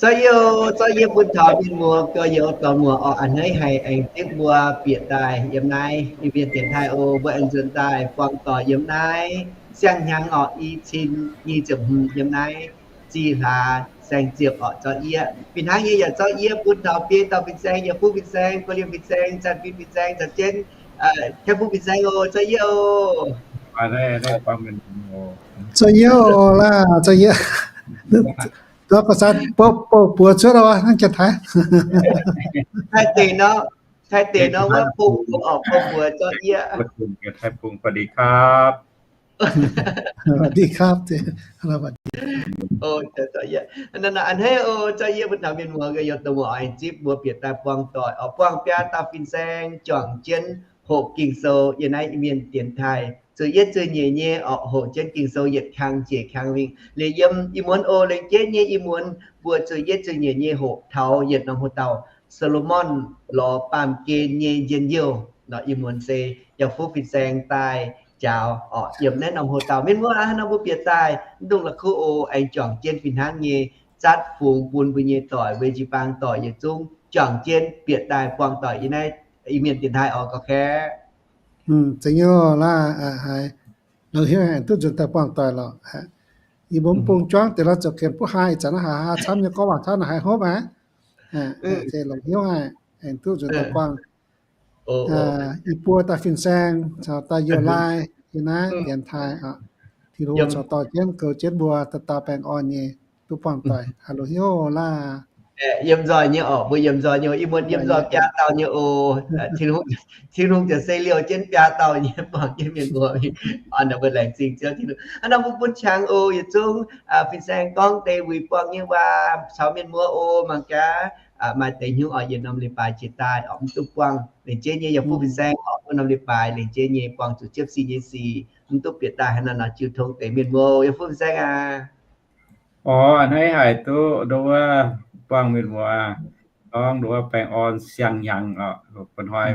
Zorqv yie, zorqv yie bun taux mienh muoz gorx-youz dorc muoz oc, a'hneiv haic aengx zipv mbuo bieqc daaih yiem naaiv Iu-Mienh dienx taaih oc. Mbuo aengx nzuonx daaih buangh doic yiem naaiv siang-hnyangx oc, i cin nyic ziepc hmz yiem naaiv zih hlaax saeng-ziepc oc. Zorqv yie fih hnangv nyei yaac zorqv yie bun taux biei dauh fin-saeng, yaac fuqv fin-saeng, go liemh fin-saeng, zanc fin-saeng, caux jienv Kaiv Fungx fin-saeng oc. Zorqv yie oc. Zorqv yie oc laac, zorqv yie. Duqv ga'saav bov bov buoz cuotv oc, hnangv janx-taiv. Taiv deic nor, taiv deic nor wuov bov buoz oc, bov buoz zorqv yie. สวัสดีครับ สวัสดีครับ A'hneiv oc, zorqv yie bun taux mienh muoz gorx-youz dorc muoz oc, aengx zipv mbuo bieqc daaih buangh doic oc. Buangh biaa dauh fin-saeng juangc jienv hoqc Ging-Sou yiem naaiv Iu-Mienh dienx taaih. Zuqc yietv zuqc nyeic nyei oc, hoqc jienv Ging-Sou yietc kang jiex kang mingh. Liuz yiem ih muonz oc, lengc jeiv nyei ih muonz mbuo zuqc yietv zuqc nyeic nyei hoqc taux yietc norm hoc-dauh, Saa^lo^morn lorz baamh gen nyei njien-youh. Nor ih muonz se yaac fuqv fin-saeng daaih njaaux oc, yiem naaiv norm hoc-dauh. Mienh muoz aac, nor mbuo bieqc daaih mv dungx la'kuqv oc, aengx juangc jienv fih hnangv nyei zatv fungx bun mbuo nyei doic, weic jiu-baang doic yietc zungv juangc jienv bieqc daaih buangh doic yiem naaiv Iu-Mienh dienx taaih oc, gorngv kaeqv. Zeiz nyei laac, haiz longc hnyouv aengx duqv nzuonx daaih buangh doic lorqc. Yie mbuo mv bung juangv deix lorz zoux genx buv haa, ih zanc naaiv haiz haa camv nyei gorngv waac camv naaic haiz hopv aqv. Se longc hnyouv haic aengx duqv nzuonx daaih buangh. Ih buo dauh fin-saeng caux dauh youh laai yiem naaiv dienx taaih, Tin-Hungh corc dorh jienv goux jienv mbuo dauh dauh baengh orn nyei duqv buangh doic. Haiz longc hnyouv laac. Yiem nzoih nyei oc, mbuo yiem nzoih nyei oc. Ih muonz yiem nzoih biaa dauh nyei oc. Tin-Hungh ziouc se liouh jienv biaa dauh nyei buangh jienv mienh muoz. Hnangv naaic mbuo laengz zingh Ziouv Tin-Hungh. Hnangv naaic mbuo bun qangx oc, yietc zungv fin-saeng gorngv deix wuic buangh nyei waac caux mienh muoz oc. Mangc gaax maaih deix hnyouv oc, yietc norm leiz-baaix jiex daaih oc mv duqv buangh lengc jeiv nyei, yaac fuqv fin-saeng oc, wuov norm leiz-baaix lengc jeiv nyei buangh zuqc jiepv sin nyei sic mv duqv bieqc daaih. Hnangv naaic nor jiu tong deix mienh muoz, yaac fuqv fin-saeng aac. Orv, a'hneiv haic duqv nduov wuov buangh mienh muoz gorngv nduov wuov baengh orn siang-hnyangx oc. Mba'hnoi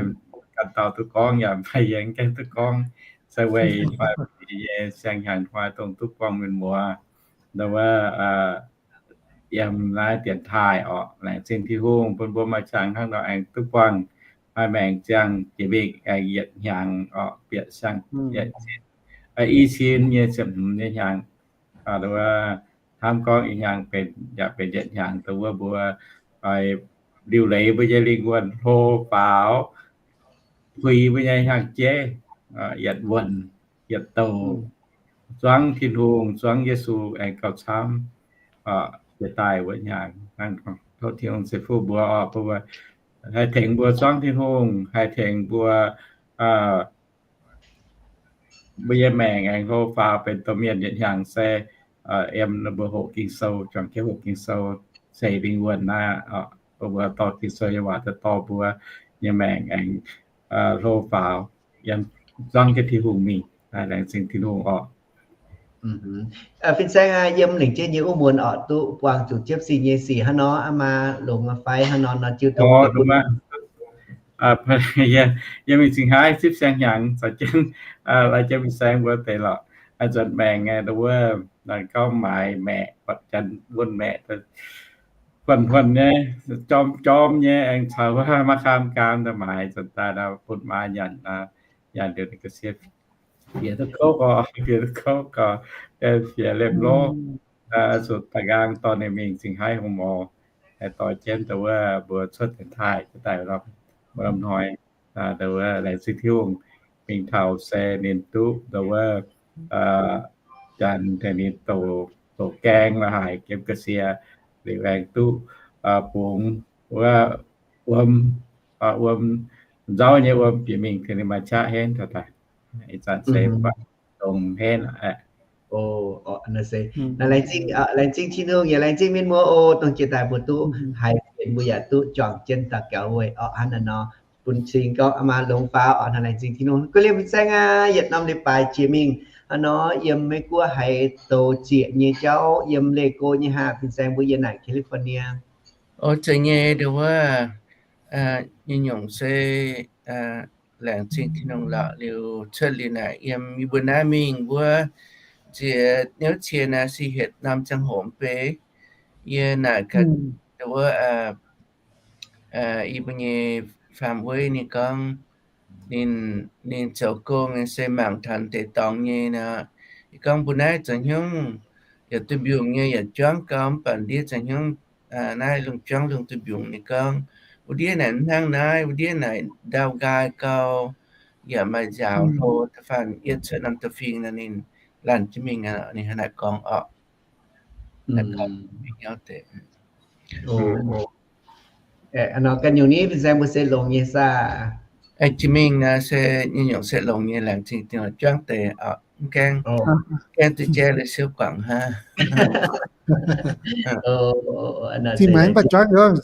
ganh dauh duqv gorngv yaac mv baac yie mv gaengh duqv gorngv, se weic nyei siang-hnyangx hnoi dongh duqv buangh mienh muoz nduov wuov yiem naaiv dienx taaih orqc. Laengz zingh Tin-Hungh bun mbuo maaih qangx hnangv nor aengx duqv buangh, maaih maengc ziangh jiex mingh aengx yietc hnyangx orqc, bieqc siang, i cin nyei ziepc hmz nyei hnyangx. Hnamv gorngv ih hnyangx benx yaac benx yietc hnyangx dongh wuov mbuo liuc leiz mbuo nyei lingh wuonh hlo faaux, puix mbuo nyei hnyangx-jeiv, yietc wuonh yietc douh, zuangv Tin-Hungh, zuangv Yesu aengx gauh camv jiex daaih wuov hnyangx. Tov Tin-Hungh ceix fuqv mbuo oc, mbuo haih tengx mbuo zuangv Tin-Hungh, haih tengx mbuo, mbuo nyei maengc aengx hlo faaux benx domh mienh yietc hnyangx se yiem mbuo hoqc Ging-Sou, juangc jienv hoqc Ging-Sou, ceix lingh wuonh naaiv, mbuo dorh Ging-Sou nyei waac daaih dorh mbuo nyei maengc aengx hlo faaux, yiem zuangv jienv Tin-Hungh mingh. Laengz zingh Tin-Hungh orqc. Fin-saeng aac, yiem lengc jeiv nyei wuov muonz orqc, duqv buangh zuqc jiepv sin nyei sic hnangv nor, aa maa longx fai hnangv nor, nor jiu tong. Yie mingh cingx haaix zipv siang-hnyangx caux jienv, lai jienv fin-saeng mbuo deix lorqc. Nzuonx maengc wuov, gauh maaiz maeqc, buatc janx wuonh maeqc, huonh huonh nyei, jorm jorm nyei, aengx caux wuov maiv kaam gaam daaih maaiz, nzuonx daaih bun maa nyanc, nyanc liuz ninh ga'sie fiex duqv kouv gorx, fiex duqv kouv gorx, fiex liemh lov, zuqc daaih nqaang dorh ninh mingh cingx haaix hungh morc, haih dorh jienv dongh wuov mbuo cuotv dienx taaih jienv daaih wuov norm hnoi. Dongh wuov laengz zingh Tin-Hungh, mingh taux se ninh duqv dongh wuov janx tengx ninh doqc gaeng la'haic, gemh ga'sie, liuz aengx duqv bungx wuov wuom, wuom nzauv nyei wuom bieqc mingh tengx ninh maaih qaqv henv taux daaih. Ih zanc se buatc dongh henv aqv. Laengz zingh Tin-Hungh yaac laengz zingh mienh muoz oc, dongh jiex daaih mbuo duqv haiz fienx, mbuo yaac duqv juangc jienv daux gaux weic orqc. Hnangv naaiv nor, bun cing gorngv aa maa longx faaux orqc. Hnangv laengz zingh Tin-Hungh. Guov liemh fin-saeng aac, yietc norm leiz-baaix jiex mingh hnangv nor, yiem Meiv Guoqv haiz douz zieqc nyei jauv, yiem Leih Go nyei haah, fin-saeng mbuo yiem naaic California. O, zeiz nyei, dongh wuov nyei nyungc se laengz zingh Tin-Hungh lorqc. Liuz cuotv liuz naaic yiem yie mbuo naaiv mingh wuov ziex niouv cie naaiv se hietc norm ziangh hoc mv bei. Yie naaic gaax wuov, i mbuo nyei faam-weiv ninh gorngv, ninh, ninh zoux gong ninh se mangc taux deix dorngx nyei nor. Yie gorngv mbuo naaiv zoux hnyungv yaac duih mbiungc nyei, yaac juangv gau, mv baac ndiev zoux hnyungv naaiv lungh juangv lungh duih mbiungc. Ninh gorngv, wuov ndiev naaic hnangv naaiv, wuov ndiev naaic ndau nqaai gau, yaac maaih nziaaux hlo da'faanh yietv cuotv norm da'fing nor, ninh laanh jienv mingh, ninh hnangv naaic gorngv orqc. Ganh nyungc ni fin-saeng mbuo se longx nyei saah? Jiex mingh naaiv se nyungc-nyungc se longx nyei, laengz zingh juangv deix, mv gaengh, gaengh duqv jaiv lai siouv guangc hnangv. Zingh maaiz mv baac juangv, gorngv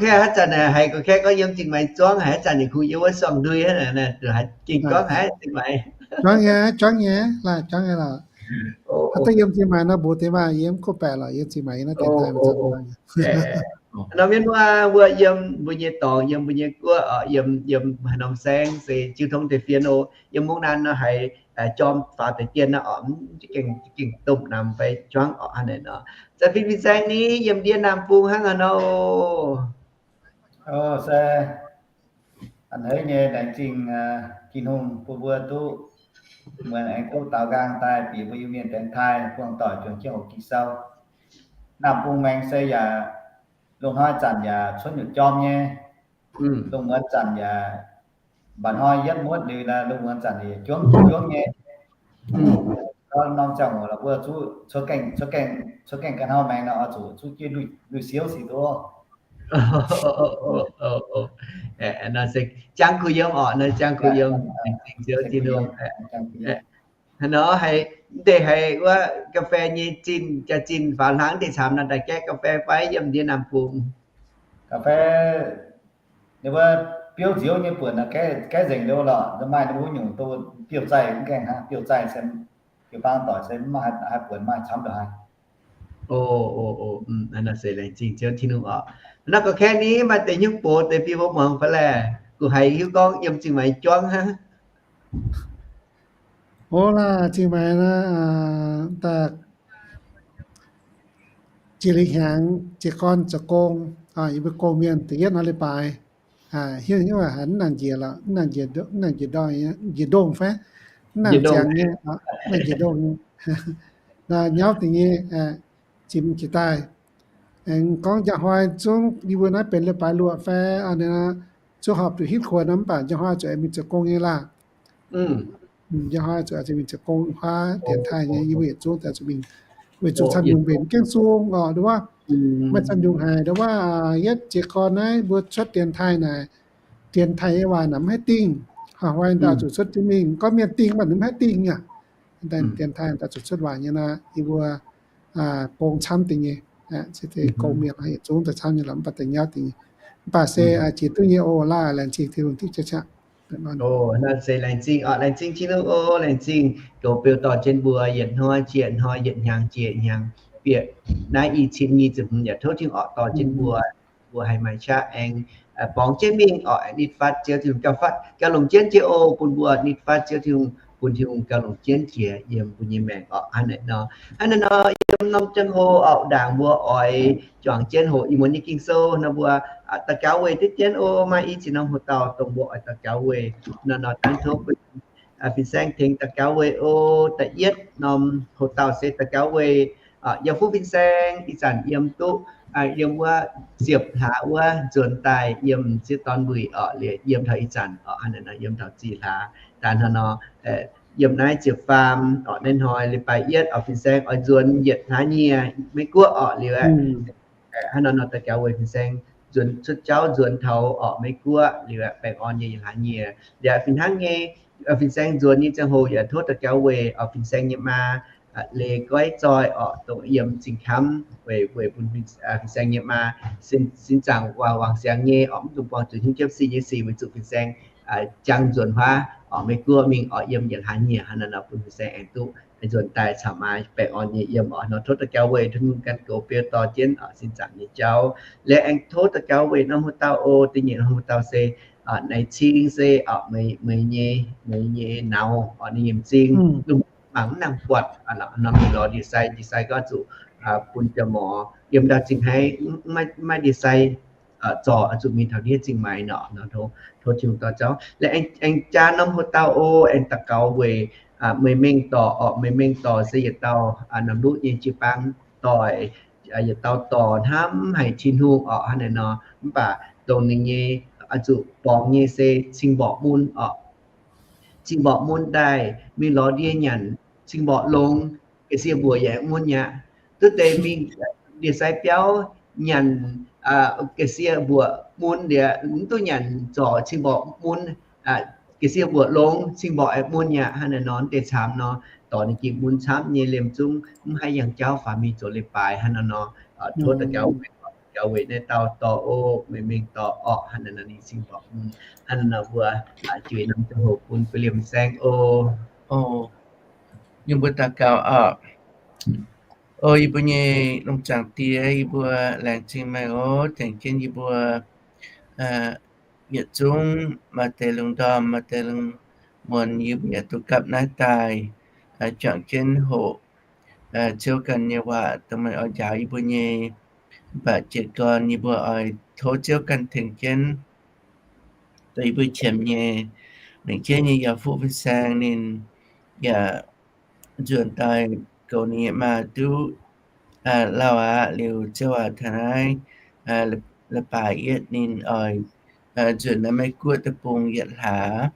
haaix zanc haiz gorngv haaix gorngv yiem zingh maaiz juangv, haaix zanc ninh kungx yiem wuov suangx ndui hnangv naaic, gengh gorngv haaix zingh maaiz. Juangv nyei, juangv nyei, laaih juangv nyei lorqc. Haaix dauh yiem zingh maaiz nor mbuox deix maah, yie mv kuv baeqc lorqc, yiem zingh maaiz naaiv dienx taaih. Nor mienh muoz mbuo yiem mbuo nyei dorngx, yiem mbuo nyei guoqv, yiem, yiem haaix norm saengv se jiu tong deix fien oc. Yiem mungv naaiv nor haiz jorm faaux deix dien naaiv orqc, mv gengh domh namx fai juangv orqc hnangv naaic nor. Za'fin fin-saeng ni yiem ndiev Naamh Bung hnangv haaix nor? Se a'hneiv nyei, laengz zingh Tin-Hungh bun mbuo duqv muonz aengx duqv daaux nqaang daaih bieqc mbuo Iu-Mienh dienx taaih buangh doic juangc jienv hoqc Ging-Sou. Naamh Bung maengx se yaac lungh hnoi zanc yaac cuotv nyutc jorm nyei, lungh muonz zanc yaac, mba'hnoi yietv muotv liuz, lungh muonz zanc yaac juangv juangv nyei. Norm ziangh hoc la'buo zuqc cuotv gaengh, cuotv gaengh ga'hnau maengx nor oix zuqc zuqv jienv lui siouv sic duqv. Jangx kuh yiem orqc, jangx kuh yiem. Haaix nor haiz, mv deix haiz wuov ga'fei nyei zinh, jaax-zinh faaux hlang deix camv nor daaih gaeqv ga'fei fai yiem ndiev Naamh Bung? Ga'fei, ninh mbuo biouv nziouv nyei buonc, gaeqv nzengc liuz lorqc, maaih ninh mbuo nyungc do biouv-zaih mv gaengh hnangv, biouv-zaih se jiu-baang doic se mv maaih haaix buonc maaih camv ndongc haaix. O, o, o, naaiv se laengz zingh Ziouv Tin-Hungh orqc. Naaiv ga'kaeqv ni maaih deix hnyouv box deix fih mbuo muangx fai laeh? Guh haiz hiuv gorngv yiem zingh maaiz juangv hnangv. O laaih, zingh maaiz naaiv, daaih jiex liuz hnyangx jiez gorn zoux gong, yie mbuo gong mienh da'yietv hnoi leiz-baaix, hiuv hnyouv haic, mv nangc njiec lorqc, mv nangc njiec ndongh, njiec ndongh fai, mv nangc ziangx nyei, mv nangc njiec ndongh nyei. Nyauv deix nyei, zinh jiex daaih. Aengx gorngv njang hnoi zungv yie mbuo naaiv benx leiz-baaix luoqc fai, zungv horpc zuqc hitv kuonx nor, mv baac njang hnoi zuqc mingh zoux gong nyei laah. Njang hnoi zuqc mingh zoux gong huaav dienx taaih nyei, yie mbuo yietc zungv daaih zuqc mingh, weic zuqc camv nyungc mbenc gengh sung orqc, nduov, maaih camv nyungc haic, nduov, yietv jiez gorn naaiv mbuo cuotv dienx taaih naaic, dienx taaih nyei waac naaic mv haih dingh. Hnoi-hnoi dauh zuqc cuotv jienv mingh, gorngv mienh dingh mv baac ninh mv haih dingh aqv. Dienx taaih dauh zuqc cuotv waac nyei nor, yie mbuo gong camv deix nyei. Se gong mienh yietc zungv daaih camv nyei lorqc, mv baac daaih nyauv deix nyei. Mv baac se jiex duqv nyei oc. Laaih laengz zingh Tin-Hungh diuc qaqv qaqv. Naaiv se laengz zingh orqc, laengz zingh Tin-Hungh oc, laengz zingh goux beu dorh jienv mbuo yietc hnoi jiex hnoi, yietc hnyangx jiex hnyangx, bieqc naaiv i cin nyic ziepc hmz yaac tov Tin-Hungh orqc dorh jienv mbuo, mbuo haih maaih qaqv aengx borngz jienv mingh orqc, aengx nitv fatv Ziouv Tin-Hungh gauh fatv, gauh longc jienv jiex oc, bun mbuo nitv fatv Ziouv Tin-Hungh, bun Tin-Hungh gauh longc jienv jiex yiem mbuo nyei maengc orqc. Hnangv naaic nor, hnangv naaiv nor yiem norm ziangh hoc orqc, ndaangc mbuo oix juangc jienv hoqc Ih Muonz nyei Ging-Sou nor, mbuo daux gaux weih diqv jienv oc. Maaih i cin norm hoc-dauh dongh mbuo oix daux gaux weih. Nor nor dangv tov fin-saeng tengx daux gaux weih oc. Da'yietv norm hoc-dauh se daux gaux weih yiem fuqv fin-saeng ih zanc yiem duqv, yiem wuov ziepc hlaax wuov nzuonx daaih yiem m'sieqv dorn mbuic orqc, liuz yiem taux ih zanc orqc, hnangv naaic nor yiem taux zih hlaax. Daaih hnangv nor, yiem naaiv ziepc faam orqc, naaiv hnoi leiz-baaix yietv orqc, fin-saeng oix nzuonx yietc hlaax nyiex Meiv Guoqv orqc, liuz aqv. Hnangv nor nor daux gaux weih fin-saeng nzuonx cuotv jauv nzuonx taux orqc Meiv Guoqv, liuz aqv baengh orn nyei yietc hlaax nyiex. Liuz aqv fih hnangv nyei, fin-saeng nzuonx nyei ziangh hoc yaac tov daux gaux weih orqc, fin-saeng nyei maa, leiz goiv zoih orqc, dongh yiem zingh kamv weic, weic bun fin-saeng nyei maa sin zaangc wangc siangx nyei orqc, mv dungx buangh zuqc hnyouv jiepv sic nyei sic, weic zuqc fin-saeng jang nzuonx huaav orqc Meiv Guoqv mingh orqc, yiem yietc hlaax nyiex. Hnangv naaic nor bun fin-saeng aengx duqv nzuonx daaih caux maa baengh orn nyei yiem orqc. Nor tov daux gaux weih Tin-Hungh gan goux beu dorh jienv orqc sin zaangc nyei jauv. Liuz aengx tov daux gaux weih norm hoc-dauh oc. Da'nyeic norm hoc-dauh se naaiv cing se orqc meih nyei, meih nyei nauz orqc, ninh nyei m'zing, lungh mangc mv nangc buatc. Nor mingh lorz ndie-sai, ndie-sai gorngv zuqc bun jaa-morc yiem ndau zingh haiv, maiv ndie-sai zorc, zuqc mingh taux ndiev zingh maaiz nor. Tov Tin-Hungh dorh jauv. Laengz jaa norm hoc dauh oc. Aengx daux gaux weic meih mengh dorc orqc. Meih mengh dorc se yietc dauh namx luqv nyei jiu-baang doic, yietc dauh dorc hnamv haic Tin-Hungh orqc, hnangv naaiv nor. Mv baac dongh ninh nyei oix zuqc borngz nyei se cing-mborqc mun orqc. Cing-mborqc mun daaih mingh lorz ndie nyanc cing-mborqc longx, ga'sie mbuoqc yaac mun mi'aqv. Duqv deix mingh ndie-sai biauv nyanc ga'sie mbuoqc mun liuz, mv duqv nyanc zorc cing-mborqc mun, ga'sie mbuoqc longx, cing-mborqc aengx mun mi'aqv. Hnangv naaiv nor, deix camv nor, dorc ninh ging mun camv nyei liemh zungv mv haih yangh jauv faaux mingh zoux leiz-baaix. Hnangv naaiv nor, tov daux gaux weic naaiv dauh dorc oc. Meih mengh dorc orqc. Hnangv naaiv nor ninh cing-mborqc mun. Hnangv naaiv nor mbuo juix norm ziangh hoc bun Bieqv Liemh Saengv oc. Yie mbuo daux gaux orqc. O yie mbuo nyei lungh zaangc Diex, yie mbuo laengz zingh meih oc, tengx jienv yie mbuo yietc zungv maaih deix lungh ndorm, maaih deix lungh muonz yie mbuo yaac duqv gapv naaiv daaih juangc jienv hoqc Ziouv ganh nyei waac dongh meih oix njaaux yie mbuo nyei. Mv baac jiez gorn yie mbuo oix tov Ziouv ganh tengx jienv, dongh yie mbuo qiemx nyei, lengc jeiv nyei yaac fuqv fin-saeng ninh yaac nzuonx daaih goux ninh nyei maa duqv lauh aqv. Liuz Ziouv aac, taux naaiv leiz-baaix yietv ninh oix nzuonx naaiv Meiv Guoqv deic-bung yietc hlaax,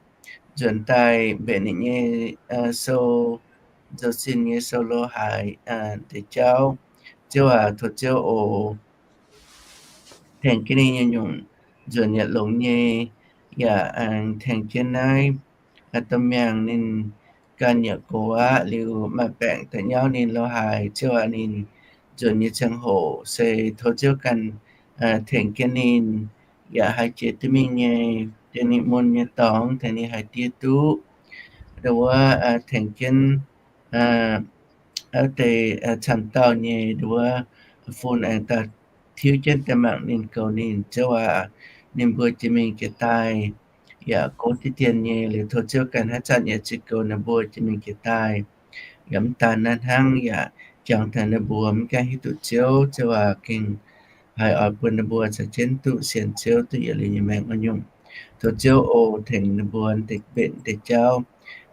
nzuonx daaih mbenc ninh nyei sou, zoux sin nyei sou lo haaix deix jauv. Ziouv aac, tov Ziouv oc, tengx jienv ninh nyei nyungc nzuonx yietc longx nyei, yaac tengx jienv naaiv domh miangh ninh ganh yaac gox aqv. Liuz maaih baengc daaih nyauv ninh lo haaix, Ziouv aac, ninh nzuonx nyei ziangh hoc se tov Ziouv ganh tengx jienv ninh, yaac haih jiex duqv mingh nyei, dien ninh mun nyei dorngx tengx ninh haih diev duqv. Ndo wuov tengx jienv wuov deix camv dauh nyei ndo wuov fun aengx daaih tiuv jienv daaih mangc ninh, goux ninh. Ziouv aac, ninh mbuo jiex mingh jiex daaih yaac gox diqv dien nyei. Liuz tov Ziouv ganh haaix zanc yaac ziux goux ninh mbuo jiex mingh jiex daaih. Yaac mv daan naaiv hnangv, yaac jangx taux ninh mbuo mv gaengh hiuv duqv Ziouv. Ziouv aac, gengh haih oix bun ninh mbuo caux jienv duqv sienx Ziouv, duqv yietc liuz nyei maengc wuov nyungc. Tov Ziouv oc, tengx ninh mbuo deix mbenc deix jauv,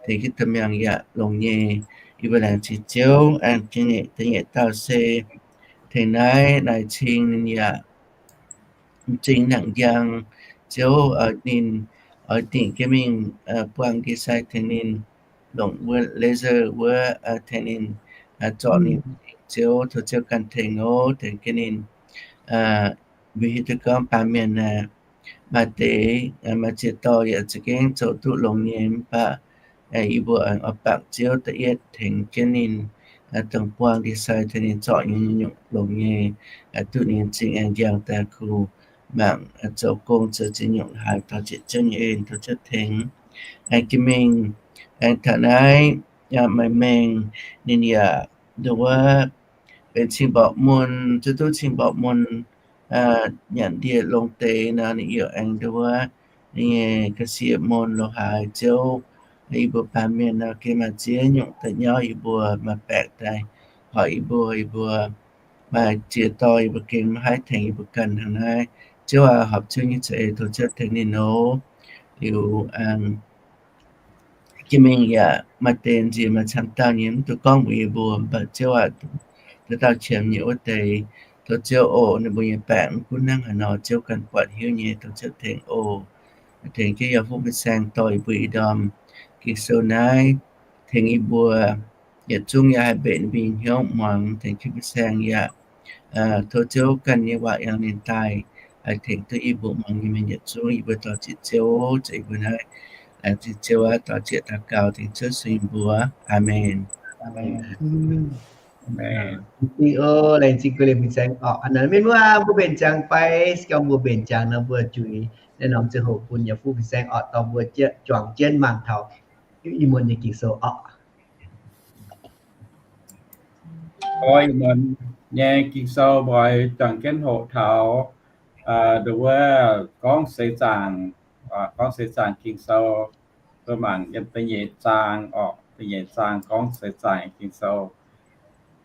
tengx jienv domh miangh yaac longx nyei. Yie mbuo laengz zingh Ziouv. Aengx jiex nyeic, da'nyeic dauh se tengx naaiv naaic cing ninh yaac m'zing nangc njang. Ziouv, ninh oix dingc jienv mingh buangh ndie-sai tengx ninh, longc wuov laser wuov tengx ninh, zorc ninh. Ziouv, tov Ziouv ganh tengx oc, tengx jienv ninh. Mbuo hiuv duqv gorngv baamh mienh maaih deix maaih ziex dorh yaac za'gengh zoux duqv longx nyei, mv baac yie mbuo oix bangc Ziouv da'yietv tengx jienv ninh, dongh buangh ndie-sai tengx ninh zorc nyei nyungc longx nyei, duqv ninh m'zing aengx njang daaih kuh mangc zoux gong zoux ziex nyungc haaix, tov zieqc Ziouv nyei en, tov Ziouv tengx. Aengx jiex mingh, aengx taux naaiv maaih mengh ninh yaac ndo wuov benx cing-mborqc mun, zuqc duqv cing-mborqc mun, nyanc ndie longx deix nor, ninh yaac aengx ndo wuov ninh nyei ga'sie mun lo haaix. Ziouv, yie mbuo baamh mienh nor gengh maaih ziex nyungc daaih nyauv yie mbuo, maaih baengc daaih hoic yie mbuo, yie mbuo maaih ziex dorh yie mbuo gengh maiv haih tengx yie mbuo ganh hnangv naaiv. Ziouv aac, horpc Ziouv nyei za'eix, tov Ziouv tengx ninh oc. Liuz jiex mingh yaac maaih deix nziex maaih camv dauh nyei mv duqv gorngv mbuox yie mbuo, mv baac Ziouv aac, dauh dauh qiemx nyei wuov deix, tov Ziouv oc, ninh mbuo nyei baengc mv gunv hnangv haaix nor, Ziouv ganh buatc hiuv nyei, tov Ziouv tengx oc. Tengx jienv yaac fuqv fin-saeng dorh yie mbuo ih ndorm Ging-Sou naaiv, tengx yie mbuo yietc zungv yaac haih mbenc ninh mbuo nyei hnyouv muangx, tengx jienv fin-saeng yaac tov Ziouv ganh nyei waac yangh ninh daaih, haih tengx duqv yie mbuo muangx nyei mienh yietc zungv. Yie mbuo dorh zieqc Ziouv, zieqc yie mbuo naaiv, laengz zingh Ziouv aac, dorh zieqc daux gaux tengx Ziouv sung yie mbuo. Aamen. Laengz zingh o, laengz zingh gux liemh fin-saeng orqc. Mienh muoz, mbuo mbenc ziangx fai? Se gorngv mbuo mbenc ziangx nor, mbuo juix naaiv norm ziangh hoc bun yaac fuqv fin-saeng orqc, dorh mbuo juangc jienv mangc taux Ih Muonz nyei Ging-Sou orqc. O, Ih Muonz nyei Ging-Sou mbuo juangc jienv hoqc taux ndo wuov gorngv seix zaangc, gorngv seix zaangc Ging-Sou, mbuo mangc yiem da'nyeic zaang orqc. Da'nyeic zaang gorngv seix zaangc Ging-Sou.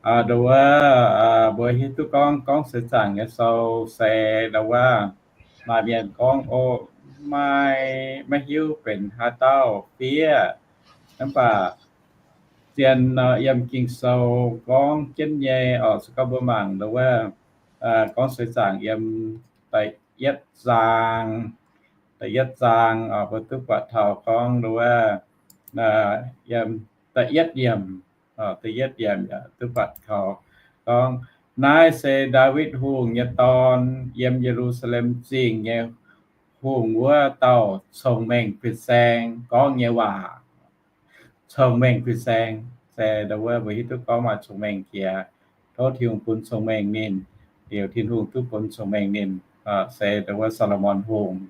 Nduov, mbuo hiuv duqv gorngv, gorngv seix zaangc nyei sou se nduov, maaih mienh gorngv, o, maiv, maiv hiuv benx haaix dauh fiev. Mv baac zien nor yiem Ging-Sou gorngv jienv nyei oc. Se gorngv mbuo mangc nduov, gorngv seix zaangc yiem da'yietv zaang, da'yietv zaang oc, mbuo duqv buatc taux gorngv nduov, yiem da'yietv yiemc, da'yietv yiemc yaac duqv buatc taux gorngv, naaiv se Ndaawitv Hungh nyei dorn, yiem Ye^lu^saa^lem Zingh nyei hungh wuov dauh cong-mengh fin-saeng gorngv nyei waac. Cong-mengh fin-saeng se nduov mbuo hiuv duqv gorngv maaih cong-mengh jiex. Tov Tin-Hungh bun cong-mengh ninh, liuz Tin-Hungh duqv bun cong-mengh ninh, se nduov Saa^lo^morn Hungh.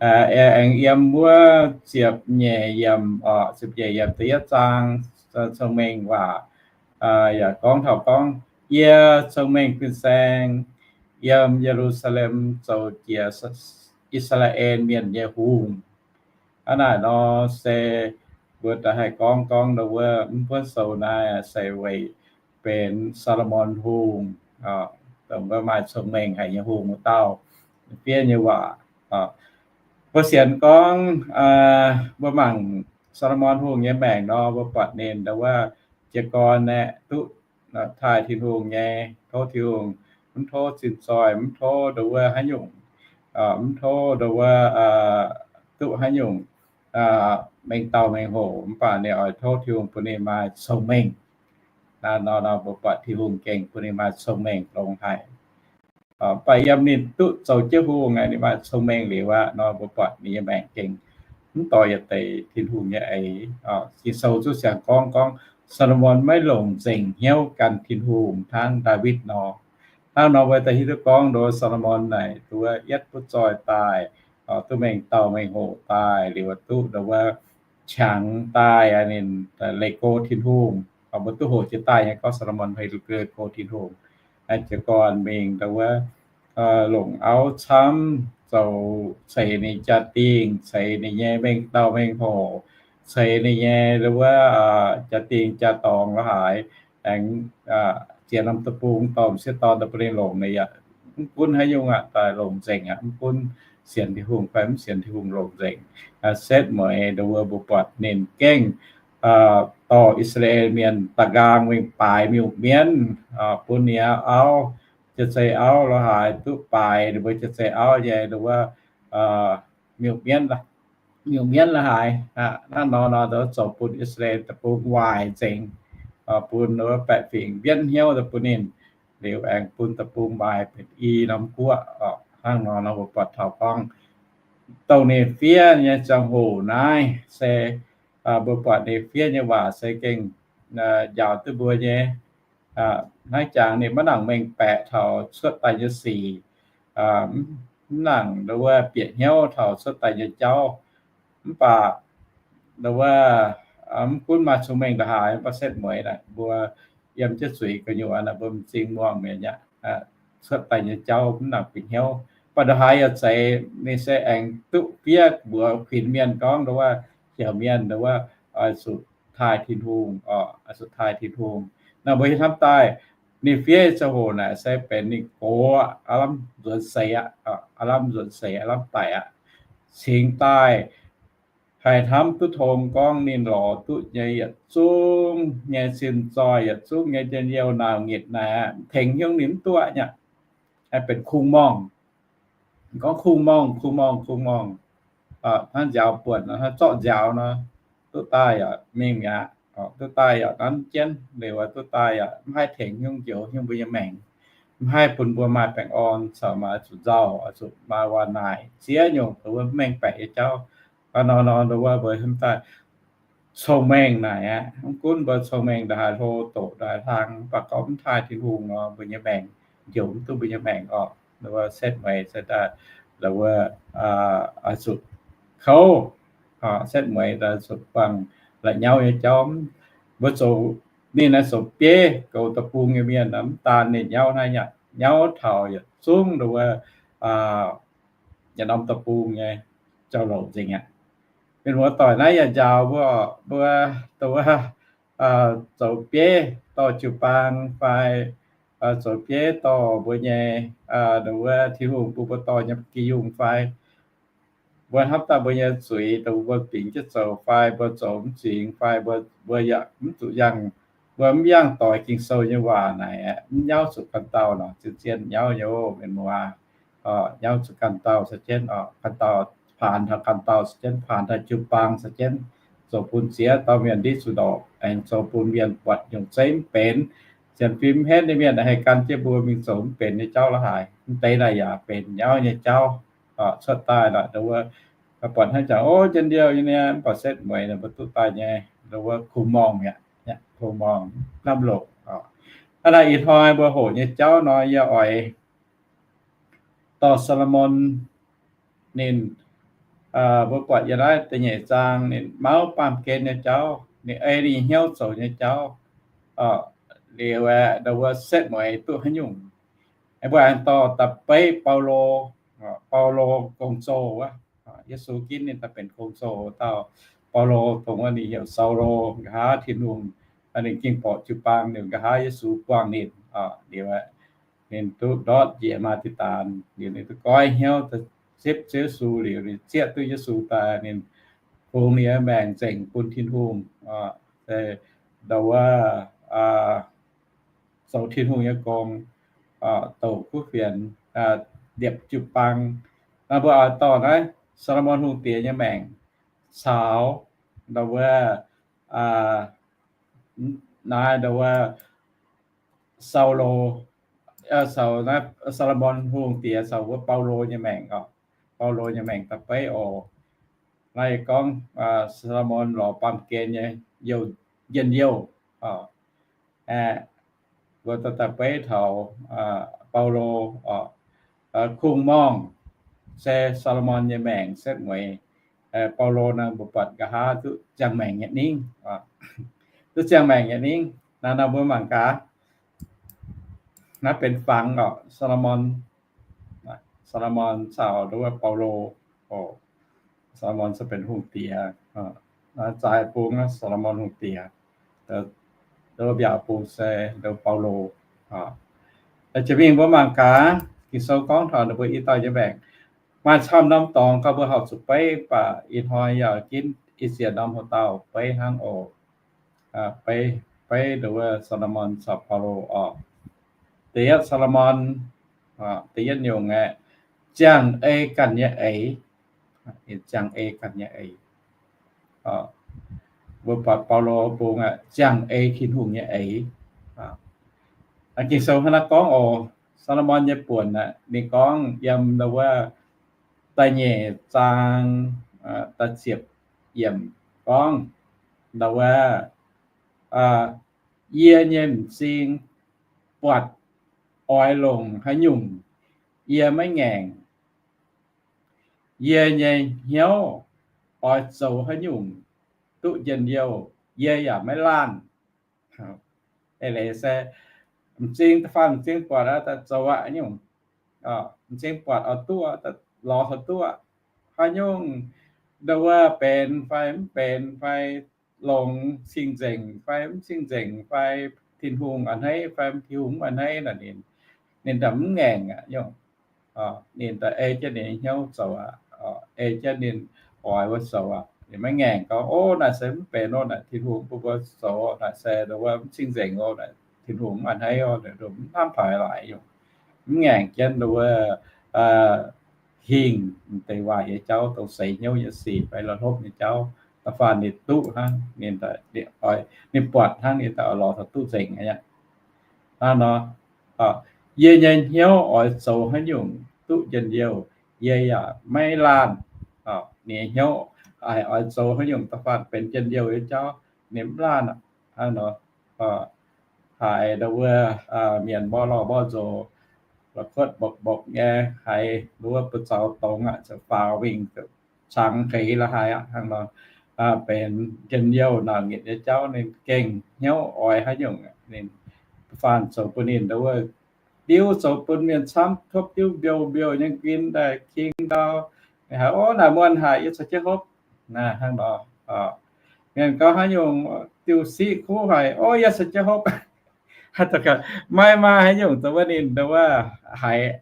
Aengx yiem wuov ziepc nyeic yiemc, ziepc nyeic yiemc da'yietv zaang, cong-mengh waac yaac gorngv taux gorngv, yie cong-mengh fin-saeng yiem Ye^lu^saa^lem zoux jiex I^saa^laa^en Mienh nyei hungh. Hnangv naaic nor se mbuo da'haih gorngv gorngv nduov mv buonv sou naaiv se weic benx Saa^lo^morn Hungh, dongh wuov maaih cong-mengh haic nyei hungh wuov dauh fiev nyei waac. Mbuo sienx gorngv mbuo mangc Saa^lo^morn Hungh nyei maengc nor, mbuo buatc ninh nduov jiez gorn aeqv, duqv taaih Tin-Hungh nyei, tov Tin-Hungh, mv tov zinh zoih, mv tov nduov haaix nyungc, mv tov nduov duqv haaix nyungc mengh dauh mengh hoc, mv baac ninh oix tov Tin-Hungh bun ninh maaih cong-mengh. Naaiv nor, nor mbuo buatc Tin-Hungh gengh bun ninh maaih cong-mengh longx haic. Mv baac yiem ninh duqv zoux jienv hungh aqv, ninh maaih cong-mengh liuz aqv nor, mbuo buatc ninh nyei maengc gengh mv dorh yietc deix Tin-Hungh nyei eix. Ging-Sou zuqc siang gorngv, gorngv Saa^lo^morn maiv longc nzengc hnyouv gan Tin-Hungh hnangv Ndaawitv nor. Hnangv nor mbuo da'hiuv duqv gorngv nduov Saa^lo^morn naaic nduov yietv butv zoih daaih, duqv mengh dauh mengh hoc daaih, liuz duqv nduov qangx daaih, ninh leih go Tin-Hungh. Mbuo duqv hoqc jiex daaih nyei gorngv Saa^lo^morn leih go Tin-Hungh. Jiez gorn mingh nduov longc auv camv, zoux ceix ninh jaa-dingh, ceix ninh nyei mengh dauh mengh hoc, ceix ninh nyei nduov jaa-dingh jaa-dorngx la'haaix, aengx ziex norm deic-bung dorh m'sieqv dorn daaih bun ninh longc. Ninh yaac mv gunv haaix nyungc aqv, daaih longc nzengc aqv, mv gunv sienx Tin-Hungh fai mv sienx Tin-Hungh, longc nzengc. Setv mueiz nduov mbuo buatc ninh gengh dorh I^saa^laa^en Mienh daaux nqaang mingh baaix miuc-mienv bun ninh auv, jaa-zei auv la'haaix duqv baaix ninh mbuo jaa-zei auv nyei nduov miuc-mienv, miuc-mienv la'haaix. Hnangv nor nor zoux bun I^saa^laa^en deic-bung waaic nzengc, bun nduov baeqc fingx mbienv hnyouv daaih bun ninh, liuz aengx bun deic-bung maaih benx i norm guoqv. Hnangv nor nor mbuo buatc taux gorngv dongh ninh fiev nyei ziangh hoc naaiv se mbuo buatc ninh fiev nyei waac se gengh njaaux duqv mbuo nyei. Hnangv jangx ninh maiv nangc mengh baeqc taux cuotv daaih nyei sic, mv nangc nduov bieqc hnyouv taux cuotv daaih nyei jauv. Mv baac nduov mv gunv maaih cong-mengh la'haaix, mv baac setv mueiz naaic mbuo yiem jienv zuiz gu'nyuoz naaic mbuo m'zing muangh mi'aqv. Cuotv daaih nyei jauv mv nangc bieqc hnyouv. Mv baac la'haaix yaac zeiz, ninh se aengx duqv fiev mbuox kuinx mienh gorngv nduov, heuc mienh nduov oix zuqc taaih Tin-Hungh, oix zuqc taaih Tin-Hungh. Naaiv mbuo hiuv hnamv daaih ninh fiev ziangh hoc naaic se benx ninh gox aqv, aav lamh nzuonx seix aqv, aav lamh nzuonx seix, aav lamh daic aqv, cingx daaih haih hnamv duqv tong gorngv ninh lorz duqv nyei yietc zungv nyei sin zoih, yietc zungv nyei njien-youh nauc nyitc naaic aqv, tengx hnyouv ninh mv duqv aqv. Benx kungx-morngh. Gorngv kungx-morngh, kungx-morngh, kungx-morngh. Hnangv nziaaux buonc, hnangv zorqv nziaaux nor, duqv daaih yaac mingh mi'aqv. Duqv daaih yaac nanv jienv, liuz duqv daaih yaac mv haih tengx hnyouv njoux hnyouv mbuo nyei maengc, mv haih bun mbuo maaih baengh orn caux maaih zuqc nzauh, zuqc maaih waac naaic ziex nyungc, mbuo mv mengh baeqc nyei jauv. Hnangv nor nor nduov mbuo hnamv daaih cong-mengh naaic aqv, mv gunv mbuo cong-mengh ndongc haaix hlo, doqc ndongc haaix hlang, mv baac gorngv mv taaih Tin-Hungh nor, mbuo nyei maengc njoux mv duqv mbuo nyei maengc orqc. Nduov setv mueiz se daaih nduov oix zuqc kouv, setv mueiz oix zuqc buangh la'nyauv nyei jauv. Mbuo zoux ninh naaiv zoux bieiv goux deic-bung nyei mienh, mv daan ninh nyauv naaiv, nyauv taux yietc zungv nduov yietc norm deic-bung nyei jauv-louc nzengc aqv. Mienh muoz-doic naaiv yaac njaaux mbuo, mbuo, dongh wuov, zoux bieiv dorh jiu-baang fai zoux bieiv dorh mbuo nyei, dongh wuov Tin-Hungh bun mbuo dorh nyei geh yungh fai mbuo hnamv daaih mbuo nyei zuiz dongh mbuo bingx jienv zoux fai mbuo zoux mv zingx fai mbuo, mbuo yaac mv zuqc yangh, mbuo mv yangh doix Ging-Sou nyei waac naaic, mv nyauv zuqc ganh dauh nor, zien-zien nyauv nyei oc, mienh muoz. Nyauv zuqc ganh dauh se jienv, ganh dauh paanx taux ganh dauh se jienv, paanx taux jiu-baang se jienv, zoux bun ziex dauh mienh ndiev zuqc ndorpc, aengx zoux bun mienh buatc nyungc zeiv mv benx. Sienx fim mv henv nyei mienh haih gan jienv mbuo mingh zoux mv benx nyei jauv la'haaix. Mv deix naaic yaac benx nyauv nyei jauv. Cuotv daaih lorqc, dongh wuov, buatc hnangv jangx, o, njien-youh nyei, mv baac setv mueiz mbuo duqv daaih nyei, dongh wuov kungx-morngh mi'aqv, kungx-morngh, hnamv loc. Hnangv naaiv ih hnoi mbuo hoqc nyei jauv nor, yie oix dorh Saa^lo^morn ninh, mbuo buatc yiem naaiv da'nyeic zaang ninh mauv baamh gen nyei jauv, ninh ei ninh hnyouv zoux nyei jauv. Liuz aeqv, dongh wuov setv mueiz duqv haaix nyungc. Mbuo aengx dorh da'beiv Baulo, Baulo gong-zoh wuov, Yesu ginv ninh daaih benx gong-zoh dauh. Baulo dongh wuov ninh heuc Saulo, nqa'haav Tin-Hungh, ninh gengh borqc jiu-baang liuz, nqa'haav Yesu buangh ninh, liuz ninh duqv ndortv njiec Maa^de^taan, liuz ninh duqv goiv hnyouv zipv Ziouv Yesu, liuz ninh zieqv duqv Yesu daaih, ninh fungx ninh nyei maengc nzengc bun Tin-Hungh, se ndau wuov zoux Tin-Hungh nyei gong, douc kuv fienx, liepc jiu-baang. Naaiv mbuo oix dorh naaiv Saa^lo^morn Hungh Diex nyei maengc caux ndau wuov, naaiv ndau wuov Saulo, Saa^lo^morn Hungh Diex caux wuov Baulo nyei maengc oc. Baulo nyei maengc da'beiv oc. Naaiv gorngv Saa^lo^morn lorz baamh gen nyei njien-youh. Aeqv, mbuo da'beiv taux Baulo oc, kungx-morngh se Saa^lo^morn nyei maengc setv mueiz. Baulo naaiv mbuo buatc nqa'haav duqv ziangh maengc nyei ningv, duqv ziangh maengc nyei ningv. Naaiv nor mbuo mangc gaax, naaiv benx fangx oc, Saa^lo^morn, Saa^lo^morn caux ndau wuov Baulo. Saa^lo^morn se benx hungh diex, naaiv zaaix bung naaiv Saa^lo^morn hungh diex, ndau wuov mbiaauc bung se ndau Baulo. Jiex mingh mbuo mangc gaax Ging-Sou gorngv taux ninh mbuo i dauh nyei maengc. Maaih camv norm dorngx gauh mbuo horpc zuqc beiv, mv baac ih hnoi yaac ginv i ziex norm houx-dauh beiv hnangv oc. Beiv, beiv ndau wuov Saa^lo^morn caux Baulo oc. Da'yietv Saa^lo^morn, da'yietv nyungc aeqv, ziangh ei ganh nyei eix. Ziangh ei ganh nyei eix. Mbuo buatc Baulo bung aeqv, ziangh ei Tin-Hungh nyei eix. Ging-Sou hnangv naaiv gorngv oc. Saa^lo^morn nyei buonc aeqv, ninh gorngv yiem ndau wuov da'nyeic zaang da'ziepc yiemc gorngv ndau wuov, yie nyei m'zing buatc oix longc haaix nyungc, yie maiv ngaengc. Yie nyei hnyouv oix zoux haaix nyungc duqv njien-youh, yie yaac maiv laanh. Eix leiz se m'zing, da'faanh m'zing buatc aqv, daaih zoux aqv nyungc. M'zing buatc oix duqv, daaih lorz taux duqv haaix nyungc, ndau wuov benx fai mv benx fai longx cing-nzengc fai mv cing-nzengc fai Tin-Hungh a'hneiv fai Tin-Hungh mv a'hneiv naaic, ninh, ninh daaih mv ngaengc aqv nyungc. Ninh daaih ei jienv ninh nyei hnyouv zoux aqv. Ei jienv ninh oix wuov zoux aqv. Ninh maiv ngaengc gorngv, o, naaiv se mv benx oc, naaic Tin-Hungh bun mbuo zoux naaic se ndau wuov mv cing-nzengc oc, naaic Tin-Hungh mv a'hneiv oc, mv hnamv haiz laaix nyungc. Mv ngaengc jienv ndau wuov hingh deix waaic nyei jauv, dongh seix hnyouv nyei sic fai la'hlopv nyei jauv. Da'faanh ninh duqv hnangv, ninh, ninh buatc hnangv, ninh daaih oix lorz taux duqv nzengc aqv. Hnangv nor, yie nyei hnyouv oix zoux haaix nyungc duqv njien-youh, yie yaac maiv laanh. Ninh nyei hnyouv haiz oix zoux haaix nyungc da'faanh benx njien-youh nyei jauv, ninh mv laanh aqv. Hnangv nor, haiz ndau wuov mienh mborqv lorh mborqv nzox, la'kuotv mbopv mbopv nyei, haiz ndau wuov buoz zaux dongz aqv, ziouc faaux mingh, ziouc cangx heix la'haaix aqv. Hnangv nor, benx njien-youh nauc nyitc nyei jauv, ninh gengh hnyouv oix haaix nyungc, ninh faanh zoux bun ninh ndau wuov diuv, zoux bun mienh camv, hopv diuv mbiouh mbiouh nyei nquin daaih king ndau. Ninh haiz, o, naaic muonh haic, yie caux jienv hopv. Naaiv hnangv nor, mienh gorngv haaix nyungc diuh siqv kuv haic, o, yie se jienv hopv. Maiv maaih haaix nyungc dongh wuov ninh dongh wuov haiz,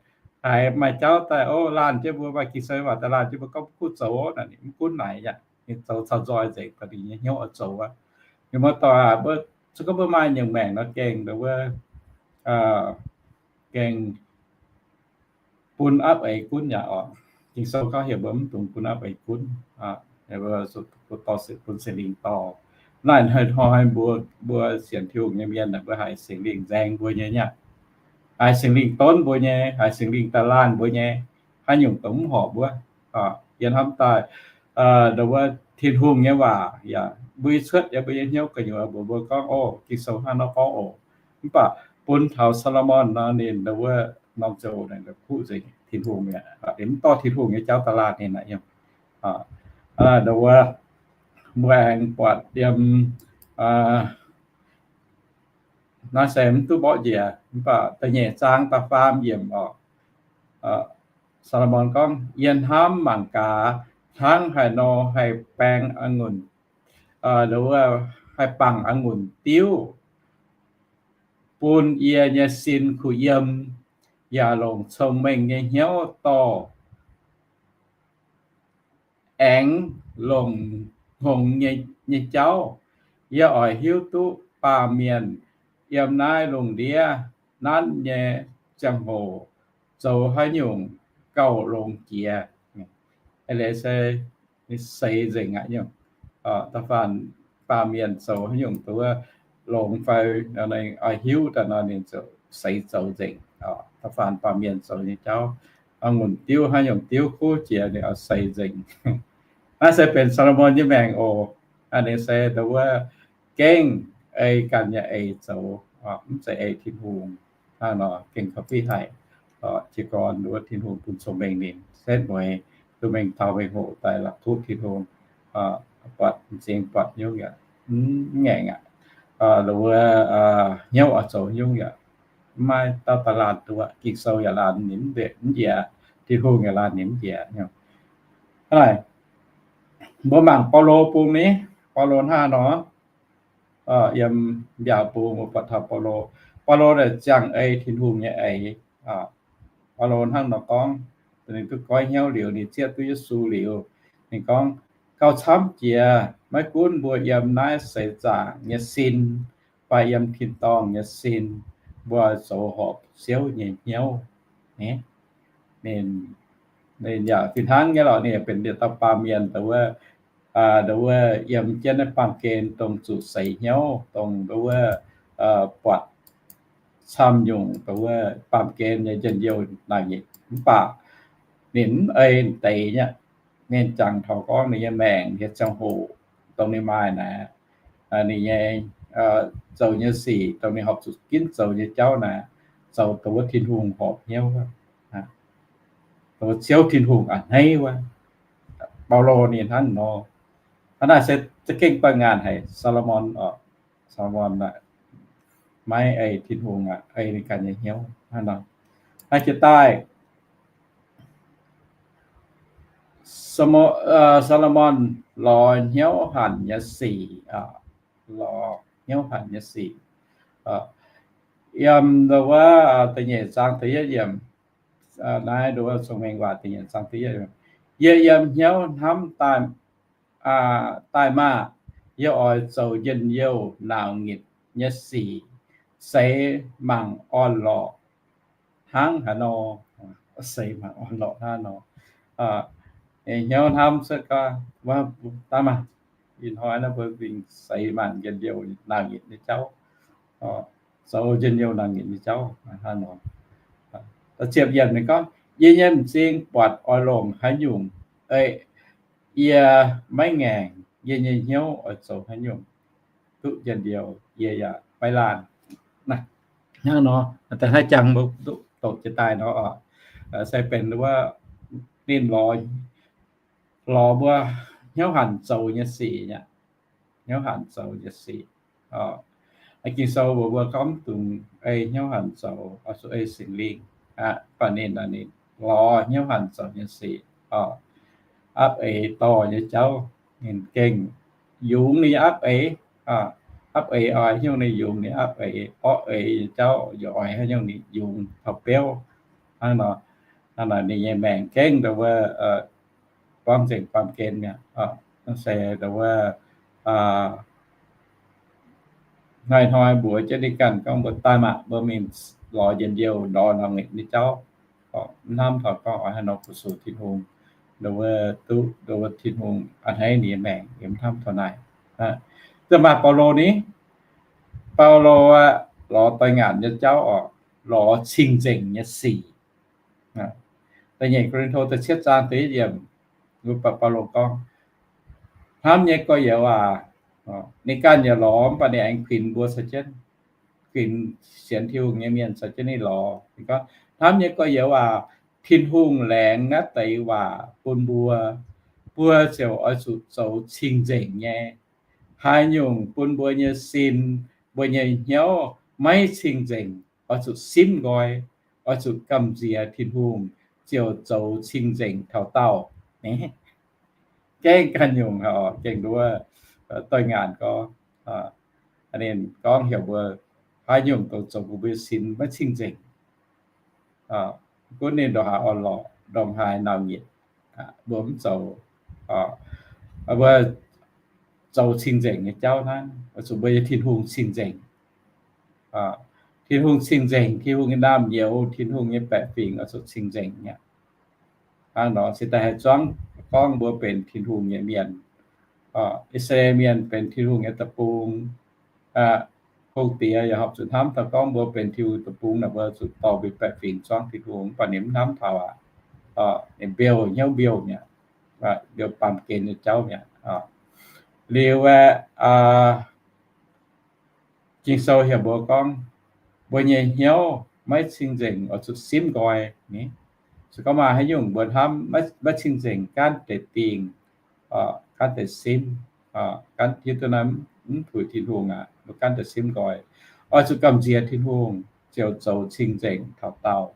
haiz maaih jauv daaih, o, laanh jienv mbuo, maaih Ging-Sou waac daaih laanh jienv mbuo gorngv mv gunv zoux, mv gunv naaic yaac ninh zoux caux nzoih nzengc, dongh ninh nyei hnyouv oix zoux wuov. Ninh mbuo dorh, mbuo, se gorngv mbuo maaih nyungc maengc nor gengh dongh wuov, gengh bun apv eix gunv yaac oc. Ging-Sou gorngv heuc mbuo mv dungx bun apv eix gunv, mbuo dorh, bun Singx Lingh dorh. Naaiv hnoi-hnoi mbuo, mbuo sienx Tin-Hungh nyei mienh naaic, mbuo haiz Singx Lingh nzaeng mbuo nyei nyei aqv. Haiz Singx Lingh donv mbuo nyei, haiz Singx Lingh daaih laanh mbuo nyei, haaix nyungc dongh mv horpc wuov. Yie hnamv daaih, dongh wuov Tin-Hungh nyei waac yaac mbui cuotv yiem mbuo nyei hnyouv gu'nyuoz mbuox mbuo gorngv, o, Ging-Sou hnangv nor gorngv oc. Mv baac bun taux Saa^lo^morn nor, ninh dongh wuov norm ziangh hoc naaic kuv nzengc Tin-Hungh mi'aqv. Ninh mv dorh Tin-Hungh nyei jauv daaih laanh ninh aqv. Dongh wuov mbuo aengx buatc yiem, naaiv se mv duqv mborqv njiec, mv baac da'nyeic zaang da'faam yiemc oc. Saa^lo^morn gorngv, yie hnamv mangc gaax, hnangv haaix nor haih baeng a'ngunc, dongh wuov haih bangc a'ngunc diuv bun yie nyei sin kuh yiem, yaac longc cong-mengh nyei hnyouv dorh aengx longc hngongx nyei jauv. Yie oix hiuv duqv baamh mienh yiem naaiv lungh ndiev nanv nyei ziangh hoc zoux haaix nyungc gauh longx jiex. Eix leiz se seix nzengc aqv nyungc. Da'faanh baamh mienh zoux haaix nyungc dongh wuov longx fai oix hiuv daaih nor, ninh ziouc seix zoux nzengc. Da'faanh baamh mienh zoux nyei jauv, a'ngunc diuv haaix nyungc diuv kuv jiex ninh oix seix nzengc. Naaiv se benx Saa^lo^morn nyei maengc oc. Ninh se dongh wuov gengh ei ganh nyei eix zoux, mv zeiz ei Tin-Hungh. Hnangv nor gengh gauh fih haic. Jiez gorn wuov Tin-Hungh bun cong-mengh ninh setv mueiz duqv mengh taux mengh hoc daaih la'kuqv Tin-Hungh, buatc m'zing buatc nyungc yaac mv ngaengc aqv. Wuov hnyouv oix zoux nyungc yaac mv maaih dauh daaih laanh duqv. Ging-Sou yaac laanh ninh mv njiec, Tin-Hungh yaac laanh ninh mv njiec. Hnangv naaic, mbuo mangc Baulo bung ni, Baulo hnangv nor, yiem mbiaauc bung mbuo buatc taux Baulo. Baulo naaic ziangh ei Tin-Hungh nyei eix. Baulo hnangv nor gorngv, ninh duqv goiv hnyouv liuz, ninh zieqv duqv Yesu liuz, ninh gorngv, gauh camv jiex maiv gunv mbuo yiem naaiv seix zaangc nyei sin fai yiem tin-dorngh nyei sin, mbuo zoux horpc Ziouv nyei hnyouv. Ninh, ninh yaac fih hnangv nyei lorqc, ninh yaac benx yietc dauh baamh mienh, dongh wuov yiem jienv naaiv baamh gen dongh zuqc seix hnyouv, dongh wuov buatc camv nyungc dongh wuov baamh gen nyei njien-youh naaic nyitc. Mv baac ninh mv ei deix nyei. Ninh jangx taux gorngv ninh nyei maengc, ninh nyei ziangh hoc dongh ninh maaih naaic, ninh nyei zoux nyei sic, dongh ninh horpc zuqc ginv zoux nyei jauv naaic, zoux dongh wuov Tin-Hungh horpc hnyouv wuov, dongh wuov Ziouv Tin-Hungh a'hneiv wuov. Baulo ninh hnangv nor. Hnangv naaic se za'gengh baengh ngaanh haic Saa^lo^morn oc. Saa^lo^morn aeqv, maiv ei Tin-Hungh aqv, ei ninh ganh nyei hnyouv hnangv nor. Naaiv jiex daaih, Saa^lo^morn lorz hnyouv hanc nyei sic, lorz hnyouv hanc nyei sic. Yiem wuov da'nyeic zaang da'yietv yiemc, naaiv nduov Cong-Mengh Waac da'nyeic zaang da'yietv yiemc, yie yiem hnyouv hnamv daaih, daaih maah! Yie oix zoux njien-youh nauc nyitc nyei sic, seix mangc orn-lorqc hnangv haaix nor. Seix mangc orn-lorqc hnangv nor. Hnyouv hnamv cuotv gaax, daaih maah! Ih hnoi naaiv mbuo mingh seix mangc njien-youh nauc nyitc nyei jauv, zoux njien-youh nauc nyitc nyei jauv hnangv nor. Ziepc yiemc ninh gorngv, yie nyei m'zing buatc oix longc haaix nyungc, yie maiv ngaengc. Yie nyei hnyouv oix zoux haaix nyungc duqv njien-youh, yie yaac maiv laanh. Hnangv nor, da'hnangv jangx mbuo duqv doqc jiex daaih nor, se benx wuov ninh lorz, lorz mbuo hnyouv hanc zoux nyei sic aqv. Hnyouv hanc zoux nyei sic. Ging-Sou mbuox mbuo gorngv mv dungx ei hnyouv hanc zoux, oix zuqc ei Singx Lingh. Mv baac ninh, ninh lorz hnyouv hanc zoux nyei sic, apv eix dorh nyei jauv. ninh gengh yungz ninh nyei apv eix, apv eix oix haaix nyungc ninh yungz ninh apv eix, orqv eix nyei jauv yaac oix haaix nyungc ninh yungz taux beuv. Hnangv nor, hnangv nor ninh nyei maengc gengh ndau wuov buangv nzengc baamh gen mi'aqv. Se ndau wuov hnoi-hnoi mbuox jienv ninh ganh gorngv mbuo daaih maah, mbuo mingh lorz njien-youh lorz nor nyei jauv, mv hnamv taux gorngv oix haaix nor fu-sux Tin-Hungh, ndau wuov duqv ndau wuov Tin-Hungh a'hneiv ninh nyei maengc, yie mv hnamv taux naaic. Da'faanh Baulo ni, Baulo aqv, lorz doix-ngaanc nyei jauv oc, lorz cing-nzengc nyei sic. Da'nyeic Ko^lin^to da'cietv zaang da'yietv yiemc, wuov Baulo gorngv, hnamv nyei gorx-youz aac, ninh ganh yaac lorz mv baac ninh aengx kuinx mbuo caux jienv, kuinx sienx Tin-Hungh nyei mienh caux jienv ninh lorz. Ninh gorngv, hnamv nyei gorx-youz aac, Tin-Hungh laengz naaiv deix waac bun mbuo, mbuo ziouc oix zuqc zoux cing-nzengc nyei. Haaix nyungc bun mbuo nyei sin, mbuo nyei hnyouv maiv cing-nzengc, oix zuqc simv nqoi, oix zuqc gamh nziex Tin-Hungh, ziouc zoux cing-nzengc taux daauh. Gengh ganh nyungc, gengh nduov doix-ngaanc gorngv, ninh gorngv heuc mbuo haaix nyungc dongh zoux bun mbuo sin maiv cing-nzengc. Gunv ninh ndongc haaix orn-lorqc, ndongc haaix nau nyitc, mbuo mv zoux, mbuo zoux cing-nzengc nyei jauv hnangv, oix zuqc mbuo nyei Tin-Hungh cing-nzengc. Tin-Hungh cing-nzengc, Tin-Hungh nyei naamh nyouz, Tin-Hungh nyei baeqc fingx oix zuqc cing-nzengc mi'aqv. Hnangv nor se daaih haih zuangv gorngv mbuo benx Tin-Hungh nyei mienh. I^saa^laa^en Mienh benx Tin-Hungh nyei deic-bung. Hungh diex yaac horpc zuqc hnamv taux gorngv mbuo benx Tin-Hungh deic-bung naaic, mbuo zuqc dorh mbuo baeqc fingx zuangv Tin-Hungh, mv baac ninh mv hnamv taux aqv. Ninh mbiouh hnyouv mbiouh mi'aqv, mbiouh baamh gen nyei jauv mi'aqv. Liuz aeqv, Ging-Sou heuc mbuo gorngv, mbuo nyei hnyouv maiv cing-nzengc oix zuqc simv nqoi. Se gorngv maaih haaix nyungc mbuo hnamv maiv cing-nzengc, gaanv deix dingh, gaanv deix simv, gaanv hiuv duqv naaiv mv puix Tin-Hungh aqv, mbuo gaanv deix simv nqoi, oix zuqc gamh nziex Tin-Hungh ziouc zoux cing-nzengc taux daauh.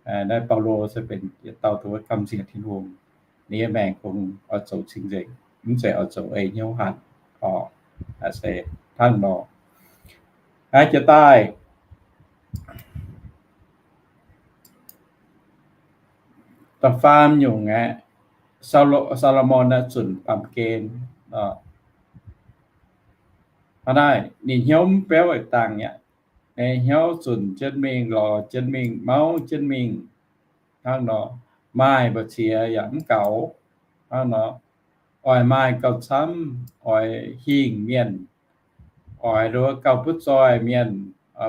Naaiv Baulo se benx yietc dauh dongh wuov gamh nziex Tin-Hungh, ninh nyei maengc kungx oix zoux cing-nzengc, mv zeiz oix zoux ei hnyouv hatc. Oc, se hnangv nor. Naaiv jiex daaih da'faam nyungc aeqv, Saalo-, Saa^lo^morn naaiv zunc baamh gen. Hnangv naaiv ninh hnyouv mv beuv dangh mi'aqv. Ninh hnyouv zunc jienv mingh, lorz jienv mingh, mauv jienv mingh. Hnangv nor, maaih mbu'ziex yaac mv gaux. Hnangv nor, oix maaih gauh camv, oix hingh mienh, oix nduov gauh butv zoih mienh,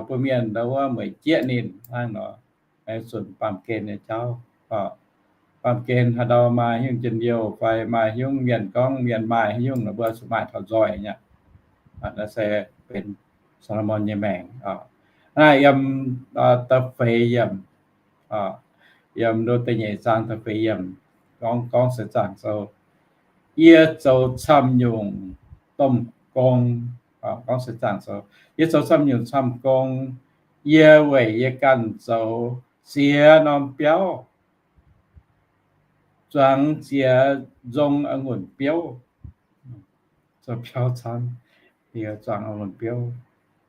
bun mienh nduov mueic jieqv ninh. Hnangv nor, zunc baamh gen nyei jauv. Baamh gen haaix ndau maaih haaix nyungc njien-youh fai maaih haaix nyungc mienh gorngv mienh maaih haaix nyungc nor, mbuo zuqc maaih taux nzoih nyei. Naaiv se benx Saa^lo^morn nyei maengc. Naaiv yiem da'feix yiemc, yiem nduov da'nyeic zaang da'feix yiemc, gorngv, gorngv seix zaangc sou, yie zoux camv nyungc domh gong, gorngv seix zaangc sou, yie zoux camv nyungc camv gong, yie weic yie ganh zoux ziex norm biauv, zuangx ziex nzong a'ngunc biouv. Zoux biauv camv, yie zuangx a'ngunc biouv,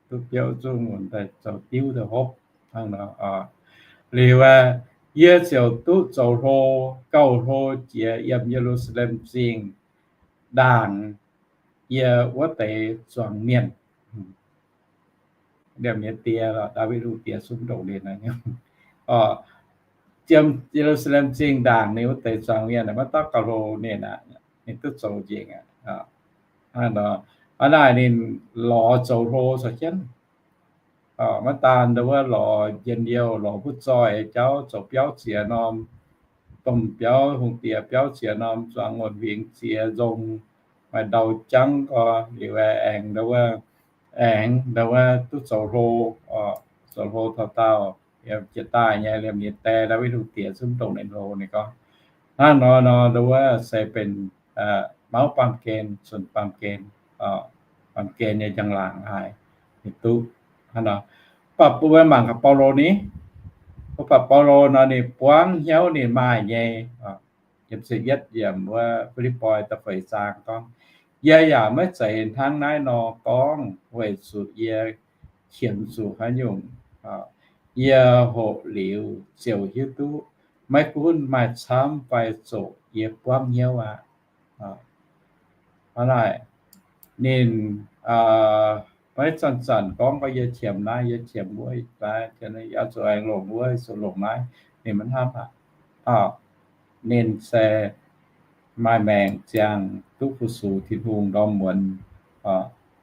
duqv biouv zuqv a'ngunc daaih zoux diuv daaih hopv hnangv nor. Liuz aeqv, yie ziouc duqv zoux hlo, gauh hlo jiex yiem Ye^lu^saa^lem Zingh ndaangc yie wuov deix zuangx mienh. Liemh nyei die, Ndaawitv Hungh Diex, zungv ndongc ninh naaiv. Yiem Ye^lu^saa^lem Zingh ndaangc ninh wuov deix zuangx mienh maiv dauh gauh hlo ninh aqv. Ninh duqv zoux nzengc aqv. Hnangv naaic ninh lorz zoux hlo caux jienv. Maiv daan ndau wuov lorz njien-youh, lorz butv zoih jauv, zoux biauv ziex norm, domh biauv, hungh diex biauv ziex norm, zuangx a'ngunc huingx ziex nzong, maaih ndau jangv gorx, liuz aengx ndau wuov, aengx ndau wuov duqv zoux hlo, zoux hlo taux daauh, jiex daaih nyei liemh nyei die, Ndaawitv Hungh Diex, zungv ndongc ninh hlo ninh gorngv. Hnangv nor nor ndau wuov se benx mauv baamh gen, zunc baamh gen, baamh gen nyei njang-laangc haic, ninh duqv hnangv nor. Mv baac mbuo mangc gaax Baulo ni, mv baac Baulo nor ninh buangv hnyouv ninh maaih nyei, Yiem ziepc yietv yiemc wuov Fi^lipv^poi da'feix zaang gorngv, yie yaac maiv zeiz hnangv naaiv nor gorngv weic zuqc yie qiemx zuqc haaix nyungc. Yie hoqc liuz ziouc hiuv duqv maiv gunv maaih camv fai zoqc, yie buangv hnyouv aqv. Hnangv naaic, ninh maiv zanc-zanc gorngv gorngv yie qiemx naaiv, yie qiemx wuov, naaiv zuqc aengx longc wuov, zuqc longc naaiv. Ninh maiv hnamv aqv. Ninh se maaih maengc ziangh duqv fu-sux Tin-Hungh ndorm muonz.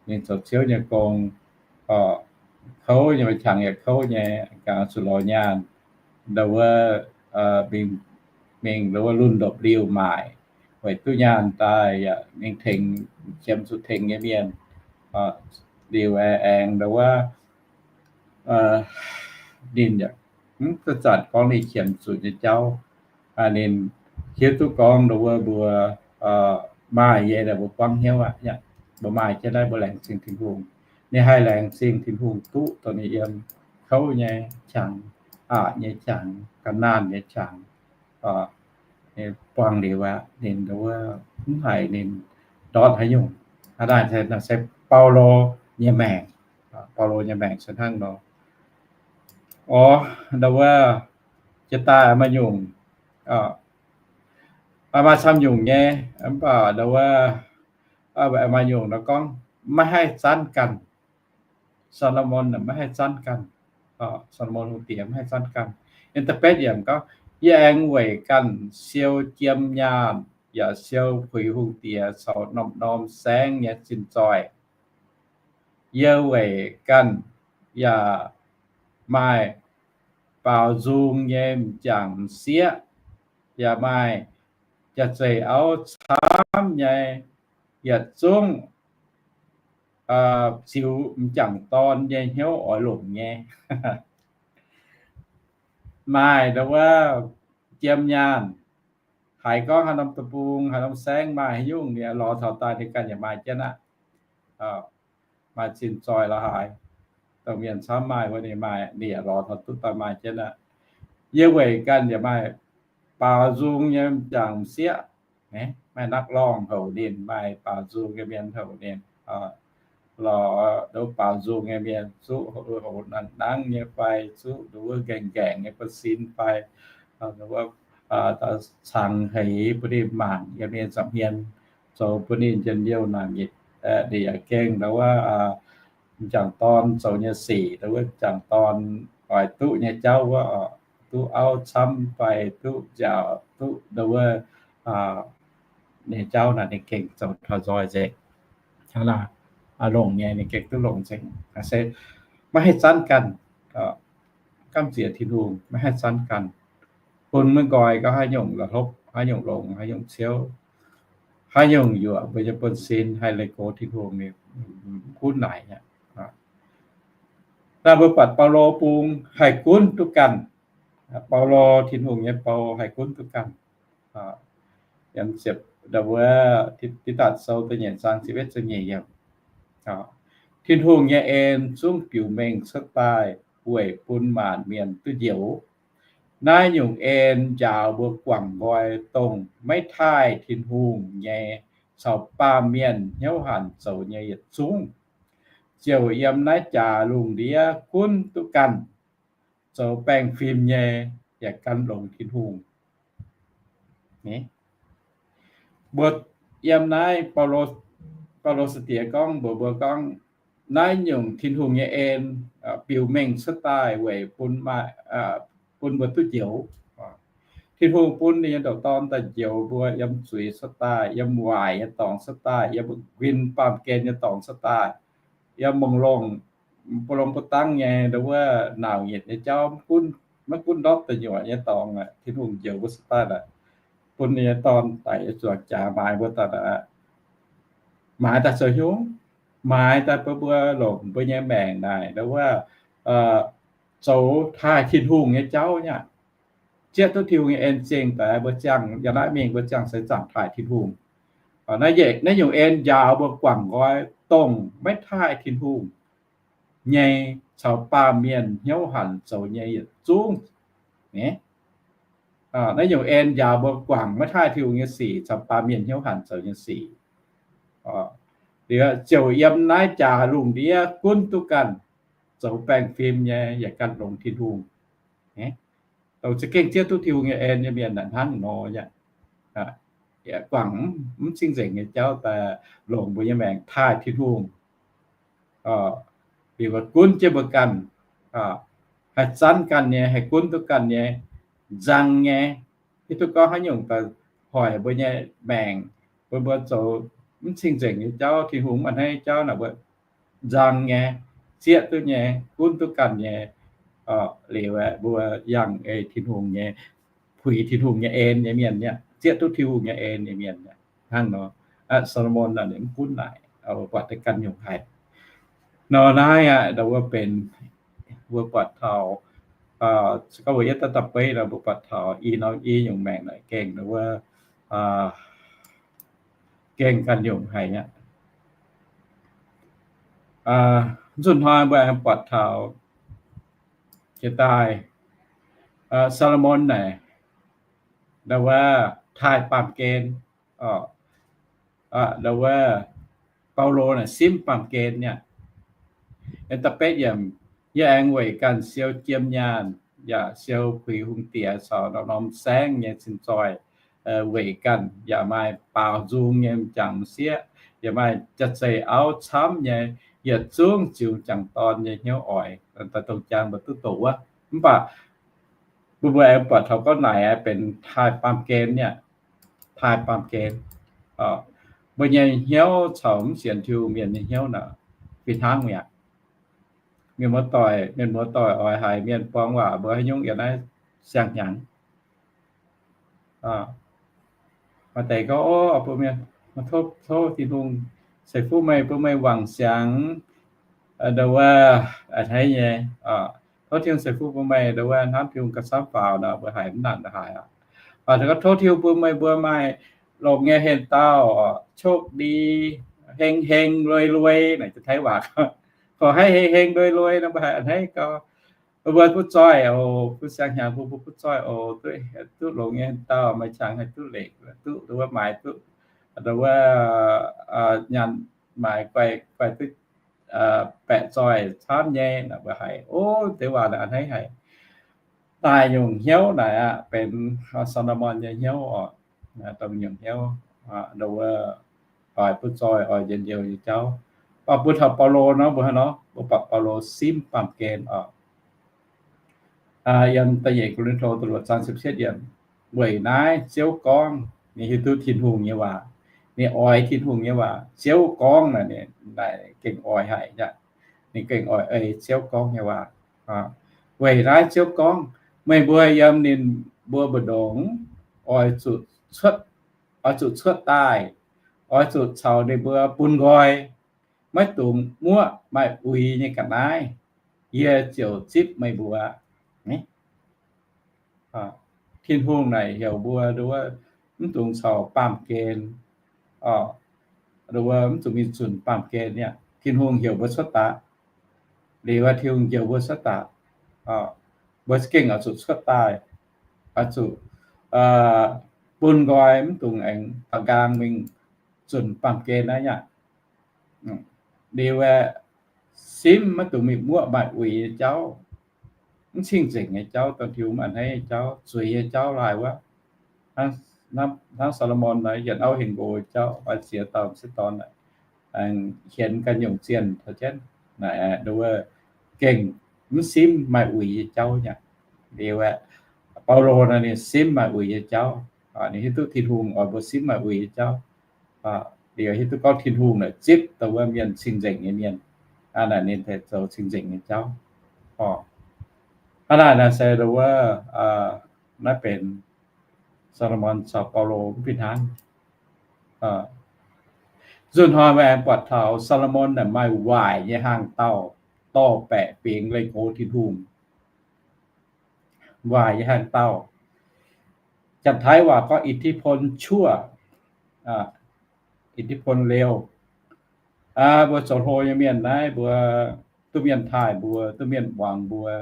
Ninh zoux Ziouv nyei gong, kouv nyei, qangx yaac kouv nyei, ganh zuqc lorz nyaanh, ndau wuov, mingh, ndau wuov, lunh ndopv-liuh maaic, weic duqv nyaanh daaih yaac mingh tengx, qiemx zuqc tengx nyei mienh. Liuz aengx ndau wuov, ninh yaac zanc-zanc gorngv ninh qiemx zuqc nyei jauv. Ninh hiuv duqv gorngv ndau wuov mbuo maaih nyei, mbuo buangv hnyouv aqv. Mbuo maaih jienv naaiv mbuo laengz zingh Tin-Hungh. Ninh haih laengz zingh Tin-Hungh duqv dongh ninh yiem kouv nyei qangx, aqc nyei qangx, ga'naanh nyei qangx, buangh liuz aqv, ninh ndau wuov mv haiz ninh ndortv haaix nyungc. Hnangv naaic se, se Baulo nyei maengc. Baulo nyei maengc se hnangv nor. Orv, ndau wuov jiex daaih maaih nyungc, maaih camv nyungc nyei, mv baac ndau wuov maaih nyungc nor gorngv maiv haih zanv ganh. Saa^lo^morn maiv haih zanv ganh. Saa^lo^morn hungh diex maiv haih zanv ganh. Yiem da'betv yiemc gorngv, yie aengx weic ganh siou jiem nyaanh yaac siou puix hungh diex caux norm-norm saengv nyei zinh zoih. Yie weic ganh yaac maaih baaux nzung nyei m'jangc m'sieqv, yaac maaih jaav-zeih auv camv nyei, yietc zungv ziux m'jangc dorn nyei hnyouv oix longc nyei. Maaih ndau wuov jiem nyaanh, haiz gorngv haaix norm deic-bung, haaix norm saengv maaih haaix nyungc, ninh lorz taux daaih ninh ganh yaac maaih jienv aqv. Maaih zinh zoih la'haaix, dongh mienh camv maaih wuov, ninh maaih, ninh yaac lorz taux duqv daaih maaih jienv aqv. Yie weic ganh yaac maaih baaux nzung nyei m'jangc m'sieqv, maaih นักร้อง houc ninh, maaih baaux nzung nyei mienh houc ninh, lorz ndau baaux nzung nyei mienh zuqv hoc nangh nangv nyei fai zuqv ndau wuov nqaengc nqaengc nyei buonv-sin fai, cangx heix bun ninh mangc yiem ninh nza'hmien, zoux bun ninh njien-youh naaic nyitc. Ninh yaac gengh ndau wuov m'jangc dorn zoux nyei sic, ndau wuov m'jangc dorn oix duqv nyei jauv wuov, duqv auv camv fai duqv nziaauc, duqv ndau wuov nyei jauv naaic ninh gengh zoux taux nzoih nzengc. Hnangv naaic, longc nyei ninh gengh duqv longc nzengc. Se maiv haih zanv ganh, gamh nziex Tin-Hungh maiv haih zanv ganh, bun maiv nqoi gauh haaix nyungc la'hlopv, haaix nyungc longx, haaix nyungc ciouv, haaix nyungc yuoqc mbuo nyei buonv-sin, haih leih gox Tin-Hungh, mv gunv naaic aqv. Naaiv mbuo buatc Baulo bung haih gunv duqv ganh. Baulo, Tin-Hungh nyei bou, haih gunv duqv ganh. Yiem ziepc, ndau wuov Tidatc Sou da'nyeic zaang ziepc yietv ziepc nyeic yiemc, Tin-Hungh nyei en zungv biux mengh cuotv daaih weic bun maanc mienh duqv njoux. Naaiv nyungc en njaaux mbuo guangc nqoi dongh maiv taaih Tin-Hungh nyei caux baamh mienh hnyouv hanc zoux nyei yietc zungv, ziouc yiem naaiv jaax lungh ndiev gunv duqv ganh, zoux baengh fim nyei, yaac gan longx Tin-Hungh. Mbuo yiem naaiv, Baulo se diex gorngv mbuox mbuo gorngv, naaiv nyungc Tin-Hungh nyei en biux mengh cuotv daaih weic bun, bun mbuo duqv njoux. Tin-Hungh bun ninh nyei ndoqc Dorn daaih njoux mbuo yiem zuiz cuotv daaih, yiem waaic nyei dorngx cuotv daaih, yiem nquin baamh gen nyei dorngx cuotv daaih, yiem mongh longh, mbu'long mbu'dangv nyei, ndau wuov nauc nyitc nyei jauv, maiv gunv ndortv deic nyuoqc nyei dorngx, Tin-Hungh njoux mbuo cuotv daaih naaic, bun ninh nyei Dorn daic zuangx jaax maaiz mbuo daaih aqv. Maaiz daaih zoux hnyungv, maaiz daaih bun mbuo longc mbuo nyei maengc naaic, ndau wuov, zoux taaih Tin-Hungh nyei jauv nyei aqv. Zieqv duqv Tin-Hungh nyei en zingh daaih mbuo ziangh, yiem naaiv mingh mbuo ziangh seix zaangc taaih Tin-Hungh. Naaiv nyungc en njaaux mbuo guangc nqoi dongh maiv taaih Tin-Hungh nyei caux baamh mienh hnyouv hanc zoux nyei yietc zungv. Naaiv nyungc en njaaux mbuo guangc maiv taaih Tin-Hungh nyei sic caux baamh mienh hnyouv hanc zoux nyei sic. Liuz ziouc yiem naaiv jaax lungh ndiev gunv duqv ganh, zoux baengh fim nyei yaac ganh longx Tin-Hungh. Dongh za'gengh zieqv duqv Tin-Hungh nyei en nyei mienh naaic hnangv nor yaac guangc mv cing-nzengc nyei jauv daaih longc mbuo nyei maengc taaih Tin-Hungh. Liuz gunv jienv mbuo ganh, haih zanv ganh nyei, haih gunv duqv ganh nyei, nzang nyei. Hiuv duqv gorngv haaix nyungc daaih hoic mbuo nyei maengc, bun mbuo zoux mv cing-nzengc nyei jauv, Tin-Hungh mv a'hneiv jauv naaic, mbuo nzang nyei, zieqv duqv nyei, gunv duqv ganh nyei. Liuz aeqv, mbuo yangh ei Tin-Hungh nyei, puix Tin-Hungh nyei en nyei mienh aqv, zieqv duqv Tin-Hungh nyei en nyei mienh aqv. Hnangv nor, Saa^lo^morn naaic ninh mv gunv naaic, buatc deix ganh nyungc haic. Nor naaiv aqv, ndau wuov benx mbuo buatc taux, se gorngv mbuo yietv daaih da'beiv nor, mbuo buatc taux i norm i nyungc maengc naaic gengh ndau wuov gengh ganh nyungc haic aqv. Nzunc hnoi mbuo aengx buatc taux jiex daaih Saa^lo^morn naaic ndau wuov taaih baamh gen, ndau wuov Baulo naaic simv baamh gen aqv. Da'betv yiemc, yie aengx weic ganh siou jiem nyaanh yaac siou puix hungh diex caux norm-norm saengv nyei cin-zoih weic ganh yaac maaih baaux nzung nyei m'jangc m'sieqv, yaac maaih jaav-zeih auv camv nyei, yietc zungv ziux m'jangc dorn nyei hnyouv oix. Daaih dongh jangx mbuo duqv doqc wuov. Mv baac mbuo mbuo aengx buatc taux gorngv naaic benx taaih baamh gen aqv. Taaih baamh gen, mbuo nyei hnyouv caux mv sienx Tin-Hungh mienh nyei hnyouv naaic fih hnangv mi'aqv. Mienh muoz-doic, mienh muoz-doic oix haiz mienh buang waac mbuo haaix nyungc yiem naaiv siang-hnyangx? Maaih deix gorngv, O, mbuo mienh, tov, tov Tin-Hungh ceix fuqv meih, bun meih wangc siangx, ndau wuov, a'hneiv nyei. Tov Tin-Hungh ceix fuqv bun meih, ndau wuov, hnamv Tin-Hungh gauh camv faaux nor, mbuo haiz mv nangc haaix aqv. Tov Tin-Hungh bun meih mbuo maaih longx nyei heng dauh, โชคดี heng heng รวยรวย naaic, Taiv waac, Khov haih heng heng รวยรวย nor, mbuo haiz a'hneiv gau. Mbuo butv zoih oc, bun siang-hnyangx bun mbuo butv zoih oc, duqv longx nyei heng dauh, maaih qangx haih duqv lekc, duqv ndau wuov maaiz duqv, ndau wuov nyaanh maaiz guai, guai duqv baeqc zoih camv nyei. Naaic mbuo haiz, o, deix waac naaic a'hneiv haic. Daaih nyungc hnyouv naaic aqv benx Saa^lo^morn nyei hnyouv oc. Dongh nyungc hnyouv, ndau wuov, oix butv zoih, oix njien-youh nyei jauv. Mv baac mbuo taux Baulo nor, mbuo hnangv nor, mbuo buatc Baulo simv baamh gen oc. Yiem da'nyeic Ko^lin^to da'luoqc zaang ziepc cietv yiemc, weic naaiv Ziouv gorngv, ninh hiuv duqv Tin-Hungh nyei waac, ninh oix Tin-Hungh nyei waac. Ziouv gorngv naaic, ninh gengh oix haic aqv. Ninh gengh oix ei Ziouv gorngv nyei waac. Weic naaiv Ziouv gorngv, meih mbuo yiem ninh mbuo mbu'ndongx oix zuqc cuotv, oix zuqc cuotv daaih, oix zuqc caux ninh mbuo bun nqoi, maiv dungx muoqv maaih uix nyei ga'naaiv. Yie ziouc zipv meih mbuo. Tin-Hungh naaic heuc mbuo mv dungx caux baamh gen, mv dungx mingh zunc baamh gen aqv. Tin-Hungh heuc mbuo cuotv daaih, liuz Tin-Hungh heuc mbuo cuotv daaih, mbuo za'gengh oix zuqc cuotv daaih, oix zuqc bun nqoi, mv dungx aengx da'nqaang mingh zunc baamh gen naaiv aqv. Liuz aeqv, simv maiv dungx mingh muoqv maaih uix nyei jauv, mv cing-nzengc nyei jauv, dongh Tin-Hungh mv a'hneiv nyei jauv, zuiz nyei jauv laaih wuov. Hnangv Saa^lo^morn naaic yietc auv hingh nqox jauv, oix ziex dauh m'sieqv dorn, hienx ganh nyungc zienh taux jienv, naaic gengh mv simv maaih uix nyei jauv nyei. Liuz aeqv, Baulo naaic ninh simv maaih uix nyei jauv. Ninh hiuv duqv Tin-Hungh oix mbuo simv maaih uix nyei jauv. Liuz hiuv duqv gorngv Tin-Hungh naaic zipv dongh wuov mienh cing-nzengc nyei mienh, naaic ninh zoux cing-nzengc nyei jauv. Hnangv naaic naaic se dongh wuov, naaiv benx Saa^lo^morn caux Baulo mv fih hnangv. Nzunc hnoi meih aengx buatc taux Saa^lo^morn naaic maaih waaic nyei hnaangx-daauh dorh baeqc fingx leih gox Tin-Hungh. Waaic nyei hnaangx-daauh, Janx-Taiv waac gorngv อิทธิพลชั่ว, อิทธิพลเลว. Mbuo zoux hlo nyei mienh naaiv, mbuo duqv mienh taaih mbuo, duqv mienh muangx mbuo,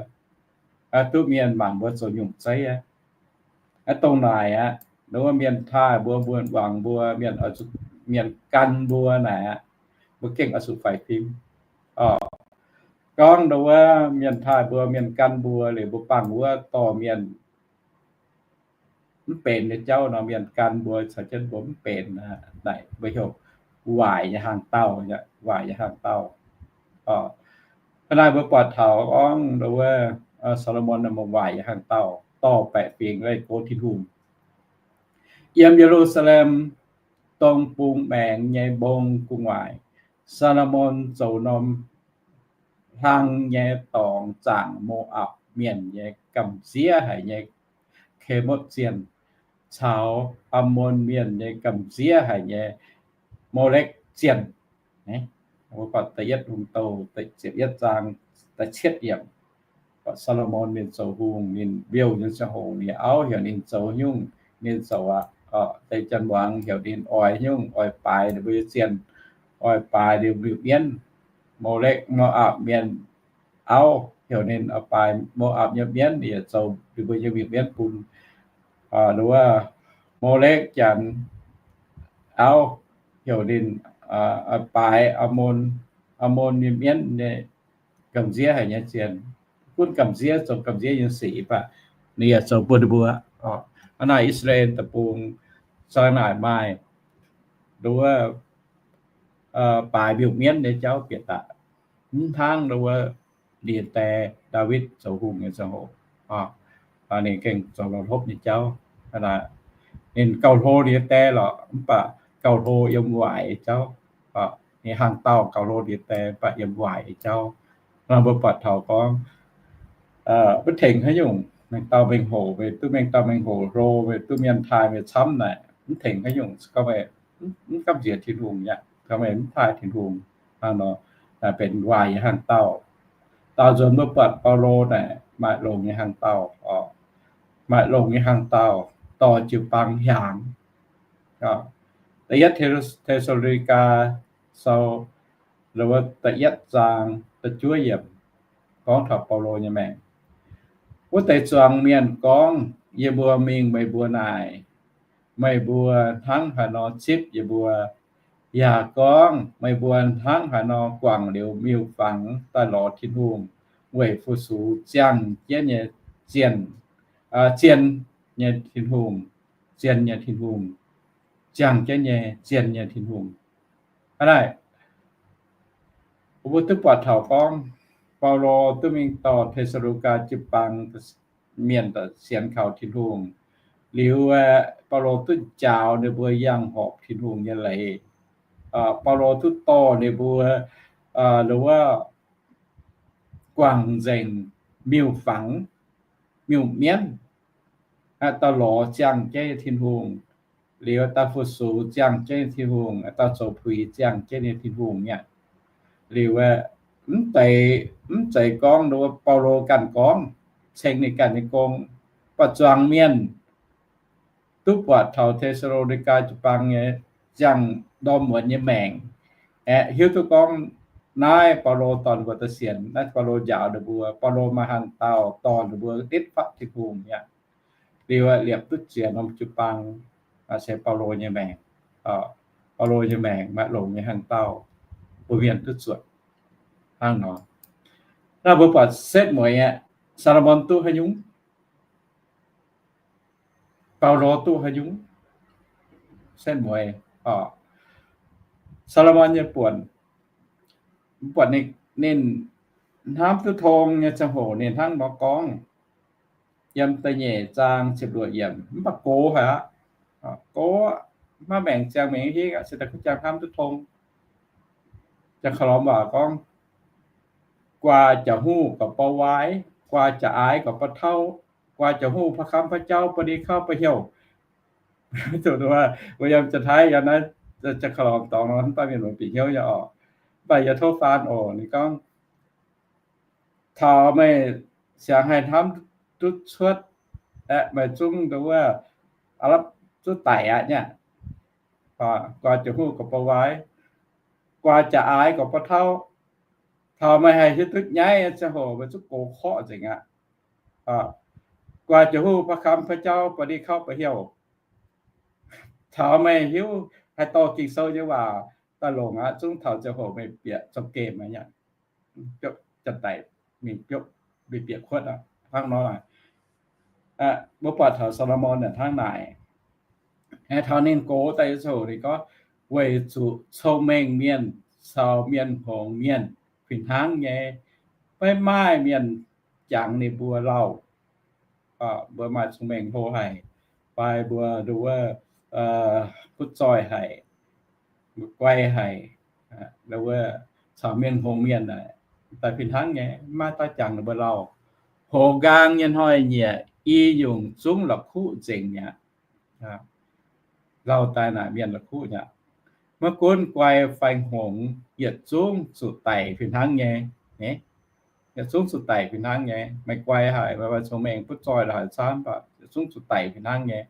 duqv mienh mangc mbuo zoux nyungc zeiv aqv. Aa, dongh naaic aqv, ndongc wuov mienh taaih mbuo, mbuo wangc mbuo, mienh, mienh gan mbuo naaic aqv, mbuo gengh oix zuqc faix fim. Orqc, gorngv ndongc wuov mienh taaih mbuo, mienh gan mbuo liuz, mbuo bangc wuov dorh mienh mv benx nyei jauv nor, mienh gan mbuo caux jienv mbuo mv benx, naaic mbuo heuc waaic nyei hnaangx-daauh, waaic nyei hnaangx-daauh. Hnangv naaiv mbuo buatc taux gorngv ndongc wuov Saa^lo^morn naaic maaih waaic nyei hnaangx-daauh dorh baeqc fingx leih gox Tin-Hungh. Yiem Ye^lu^saa^lem dong bung maengx nyei mbong gu'nguaaic, Saa^lo^morn zoux norm hlang nyei dorngx zaangc Mo^apc mienh nyei gamh nziev haic nyei Kemotv Zienh caux Ammon mienh nyei gamh nziev haic nyei Molekv Zienh. Da'yietv Hungh Douh ziepc yietv zaang da'cietv yiemc. Saa^lo^morn ninh zoux hungh, ninh mbiouh nyei ziangh hoc, ninh auv heuc ninh zoux nyungc, ninh zoux aqv. Deix janx muangx heuc ninh oix nyungc, oix baaix ninh mbuo nyei zienh, oix baaix ninh mbiuh mienv. Molekv, Mo^apc mienh auv heuc ninh oix baaix Mo^apc nyei mienv, ninh yaac zoux ninh mbuo nyei mbiuh mienv bun. Wuov Molekv janx auv heuc ninh oix baaix Ammon, Ammon nyei mienv nyei gamh nziev haic nyei zienh. Gunv gamh nziev, zoux gamh nziev nyei sic, mv baac ninh yaac zoux bun ninh mbuo. Hnangv naaic I^saa^laa^en Deic-Bung za'gengh naaic maaih ndongc wuov baaix mbiuh mienv nyei jauv bieqc daaih. Mv hnangv ndongc wuov ninh nyei die Ndaawitv zoux hungh nyei ziangh hoc, ninh gengh zoux lorz hlopv nyei jauv. Ninh gauh hlo ninh nyei die lorqc, mv baac gauh hlo yiem waaic nyei jauv. Ninh hnaangx-daauh gauh hlo ninh nyei die, mv baac yiem waaic nyei jauv. Nor mbuo buatc taux gorngv mv tengx haaix nyungc, mengh dauh mengh hoc, weic duqv mengh dauh mengh hoc hlo, weic duqv mienh taaih meih camv naaic, mv tengx haaix nyungc, gorngv meih mv gamh nziex Tin-Hungh aqv, gorngv meih mv taaih Tin-Hungh. Hnangv nor, benx waaic nyei hnaangx-daauh. Daauh nzuonx mbuo buatc Baulo naaic maaih longx nyei hnaangx-daauh, maaih longx nyei hnaangx-daauh dorh jiu-baang hiaangx. Da'yietv Te^saa^lo^ni^gaa sou, da'yietv zaang da'juov yiemc, gorngv taux Baulo nyei maengc. Wuov deix zuangx mienh gorngv, yie mbuo mingh meih mbuo naaic, meih mbuo hnangv haaix nor zipv yie mbuo, yaac gorngv meih mbuo hnangv haaix nor guangc liuz miuc-fangx daaih lorz Tin-Hungh weic fu-sux ziangh jienv nyei zienh, zien nyei Tin-Hungh, zien nyei Tin-Hungh, ziangh jienv nyei zien nyei Tin-Hungh. Hnangv naaic, mbuo duqv buatc taux gorngv Baulo duqv mingh dorh Te^saa^lo^ni^gaa jiu-baang mienh daaih sienx kaux Tin-Hungh. Liuz, Baulo duqv njaaux ninh mbuo yangh horpc Tin-Hungh nyei leiz. Baulo duqv dorh ninh mbuo, wuov, guangc nzengc miuc-fangx, miuc-mienv, daaih lorz ziangh jienv nyei Tin-Hungh, liuz daaih fu-sux ziangh jienv nyei Tin-Hungh, daaih zoux puix ziangh jienv nyei Tin-Hungh mi'aqv. Liuz, mv deix, mv zeiz gorngv Baulo ganh gorngv, ceng ninh ganh nyei gong, mv baac zuangx mienh duqv buatc taux Te^saa^lo^ni^gaa jiu-baang nyei ziangh ndorm muonz nyei maengc, aeqv, hiuv duqv gorngv naaiv Baulo dorh ninh mbuo daaih sienx, naaiv Baulo njaaux ninh mbuo, Baulo maaih hnaangx-daauh dorh ninh mbuo nitv fatv Tin-Hungh mi'aqv. Liuz, liepc duqv ziex norm jiu-baang, se Baulo nyei maengc. Baulo nyei maengc maaih longx nyei hnaangx-daauh, mbuo mienh duqv zuotc hnangv nor. Naaiv mbuo buatc setv mueiz aqv, Saa^lo^morn duqv haaix nyungc? Baulo duqv haaix nyungc? Setv mueiz, Saa^lo^morn nyei buonc, buatc ninh, ninh hnamv duqv tong nyei ziangh hoc ninh hnangv nor gorngv, yiem da'nyeic zaang ziepc luoqc yiemc, mv baac gox haic aqv. Gox, maiv maengc ziangh maengc hingv aqv, se da'kuv ziangh hnamv duqv tong. Ziangh ka'lorm waac gorngv, guaa jaax huv gorqv bou waaic, guaa jaax aaix gorqv bou tauv, guaa jaax huv ba'kamv ba'jauv, ba'li kauv ba'hnyouv. Mbuo yiem Janx-Taiv yiem naaiv ziangh ka'lorm dorngx nor, mv baac mienh muoz bieqc hnyouv nyei orqc. Mv baac yie tov faan oc, ninh gorngv, taux meih siangx haih hnamv duqv cuotv aeqv, meih zungv nduov wuov, aa, lapv zuov daic aqv nyei. Guaa jaax huv gorqv bou waaic, guaa jaax aaix gorqv bou tauv. Taux meih haih hiuv duqv nyaiv nyei ziangh hoc, meih zungv gox korqv nzengc aqv. Guaax Ziouv Huv, พระคำพระเจ้า ba'di kauv ba'heuv. Taux meih hiuv haih dorh Ging-Sou nyei waac daaih longc aqv, zungv taux ziangh hoc meih bieqc zong gemh aqv, janx-daic mingh biopv, mingh bieqc kuotv aqv, hnangv nor. Mbuo buatc taux Saa^lo^morn naaic hnangv naaic. Taux ninh gox daaih nyei ziangh hoc ninh gorngv, weic zuqc cong-mengh mienh caux mienh hngongx mienh fih hnangv nyei, maiv maaih mienh jangx ninh mbuo lauh. Mbuo maaih cong-mengh hlo haic, fai mbuo nduov wuov butv zoih haic, mbuo guai haic, wuov caux mienh hngongx mienh naaic daaih fih hnangv nyei, maiv maaih dauh jangx ninh mbuo lauh. Hoz nqaang nyei hnoi-nyieqc i nyungc zungv la'kuqv nzengc mi'aqv. Lauh daaih naaic mienh la'kuqv mi'aqv. Maiv gunv guai fai hngongx, yietc zungv zuqc daic fih hnangv nyei. Yietc zungv zuqc daic fih hnangv nyei. Meih guai haic, meih maaih cong-mengh, butv zoih la'haic camv, yietc zungv zuqc daic fih hnangv nyei.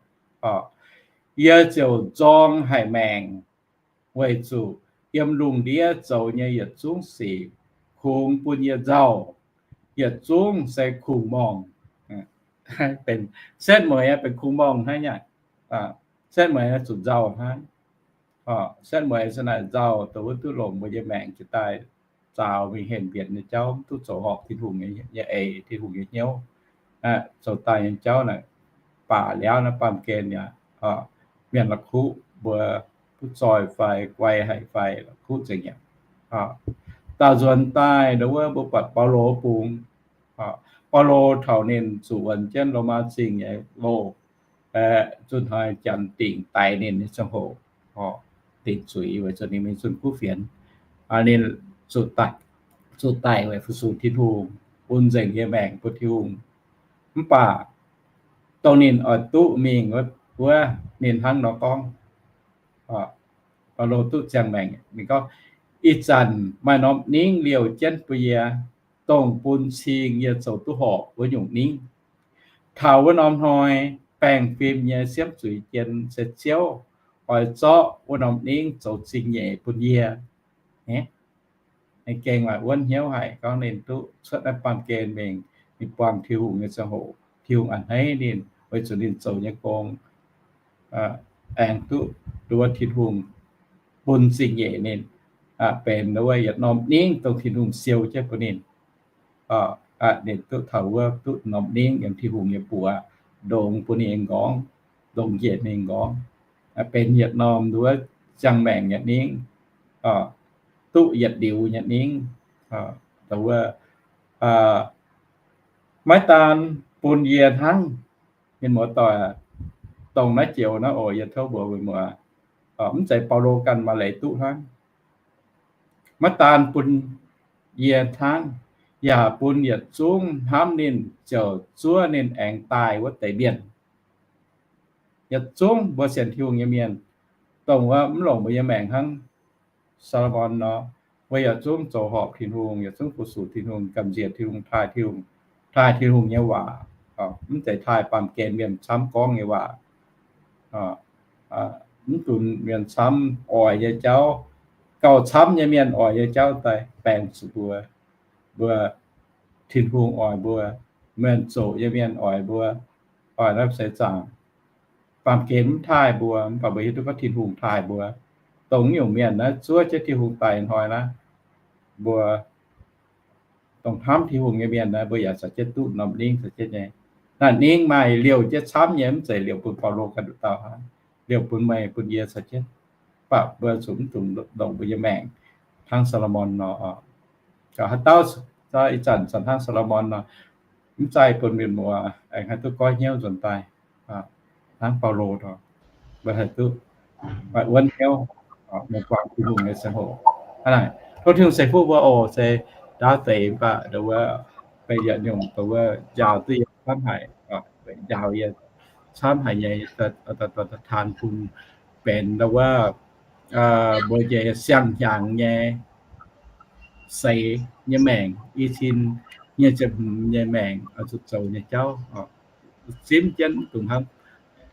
Yie ziouc nzorng haic maengc, weic zuqc yiem lungh ndiev zoux nyei yietc zungv sic kungx bun yie nzauh, yietc zungv se kungx-morngh. Benx setv mueiz benx kungx-morngh hnangv nyei. Setv mueiz zuqc nzauh hnangv. Setv mueiz se naaic nzauh, dongh wuov duqv longc mbuo nyei maengc jiex daaih zaaux mingh henh mbienc nyei jauv, mv duqv zoux horpc Tin-Hungh nyei eix, Tin-Hungh nyei hnyouv, zoux daaih nyei jauv naaic, baac liaauv naaiv baamh gen yaac mienh la'kuqv mbuo, butv zoih fai guai haic fai la'kuqv nzengc mi'aqv. Daauh nzuonx daaih nduov wuov mbuo buatc Baulo bung. Baulo taux ninh zuqc wuonx jienv Lomaa Zingh nyei loh, zunh hnoi janx dingc daix ninh nyei ziangh hoc, dingc zuiz weic zuqc ninh mingh zunh kuv fienx. Ninh zuqc daic, zuqc daic weic fu-sux Tin-Hungh, bun nzengc nyei maengc bun Tin-Hungh. Mv baac dongh ninh oix duqv mingh wuov, ninh hnangv nor gorngv, Baulo duqv ziangh maengc, ninh gorngv, ih zanc maaih norm ningv liouh jienv bun yie, dongh bun cing yie zoux duqv horpc wuov nyungc ningv. Taux wuov norm hnoi, baengh fim nyei siemv zuiz jien se Ziouv oix zorqv wuov norm ningv zoux zingh nyeic bun yie. Ninh gengh maaih wuonv hnyouv haic, gorngv ninh duqv cuotv naaiv baamh gen mingh, ninh buangh Tin-Hungh nyei ziangh hoc, Tin-Hungh a'hneiv ninh weic zuqc ninh zoux nyei gong aengx duqv nduov Tin-Hungh bun zingh nyeic ninh, benx wuov yietc norm ningv dongh Tin-Hungh siou jienv bun ninh. Ninh duqv taux wuov duqv norm ningv yiem Tin-Hungh nyei buoz, ndongx bun ninh nyei nqorngv, ndongx njiec ninh nyei nqorngv, benx yietc norm nduov ziangh maengc nyei ningv, duqv yietc liuz nyei ningv. Wuov maiv daan bun yie hnangv, mienh muoz-doic, dongh naaiv joux naaiv oc, yie tov mbuox mienh muoz, mv zeiz Baulo ganh maaih leiz duqv hnangv. Maiv daan bun yie hnangv, yaac bun yietc zungv hnamv ninh ziouc zuov ninh aengx daaih wuov deix mienh. Yietc zungv mbuo sienx Tin-Hungh nyei mienh, dongh wuov mv longc mbuo nyei maengc hnangv Saa^lo^morn nor, mbuo yietc zungv zoux horpc Tin-Hungh, yietc zungv fu-sux Tin-Hungh, gamh nziex Tin-Hungh, taaih Tin-Hungh, taaih Tin-Hungh nyei waac, mv zeiz taaih baamh gen mienh camv gorngv nyei waac. Mv dungx mienh camv oix nyei jauv, gauh camv nyei mienh oix nyei jauv daaih baeng zuqc mbuo. Mbuo, Tin-Hungh oix mbuo, mienh zoqc nyei mienh oix mbuo, oix naaiv seix zaangc. Baamh gen mv taaih mbuo, mv baac mbuo hiuv duqv gorngv Tin-Hungh taaih mbuo. Dongh nyungc mienh naaiv zuov jienv Tin-Hungh daaih hnoi naaiv, mbuo dongh hnamv Tin-Hungh nyei mienh naaiv, mbuo yaac caux jienv duqv norm ningv caux jienv nyei. Naaiv ningv maaih liouh jienv camv nyei, mv zeiz liouh bun Baulo ganh nduqc dauh hnangv, liouh bun meih bun yie caux jienv. Mv baac mbuo zuqc mv dungx longc mbuo nyei maengc hnangv Saa^lo^morn nor. Gaax haaix dauh ih zanc zanc hnangv Saa^lo^morn nor, mv zeiz bun mienh muoz aengx haih duqv goiv hnyouv nzuonx daaih hnangv Baulo nor, mbuo haih duqv maaih wuonv hnyouv, mienh buangh Tin-Hungh nyei ziangh hoc. Hnangv naaic, tov Tin-Hungh ceix fuqv mbuo oc. Se ndaauv deix mv baac nduov wuov, benx yietc nyungc nduov wuov njaaux duqv yie camv haic, njaaux yie camv haic nyei, taan bun benx nduov wuov mbuo nyei siang-hnyangx nyei seix nyei maengc, i cin nyei ziepc hmz nyei maengc oix zuqc zoux nyei jauv. Simv jienv dungx hnangv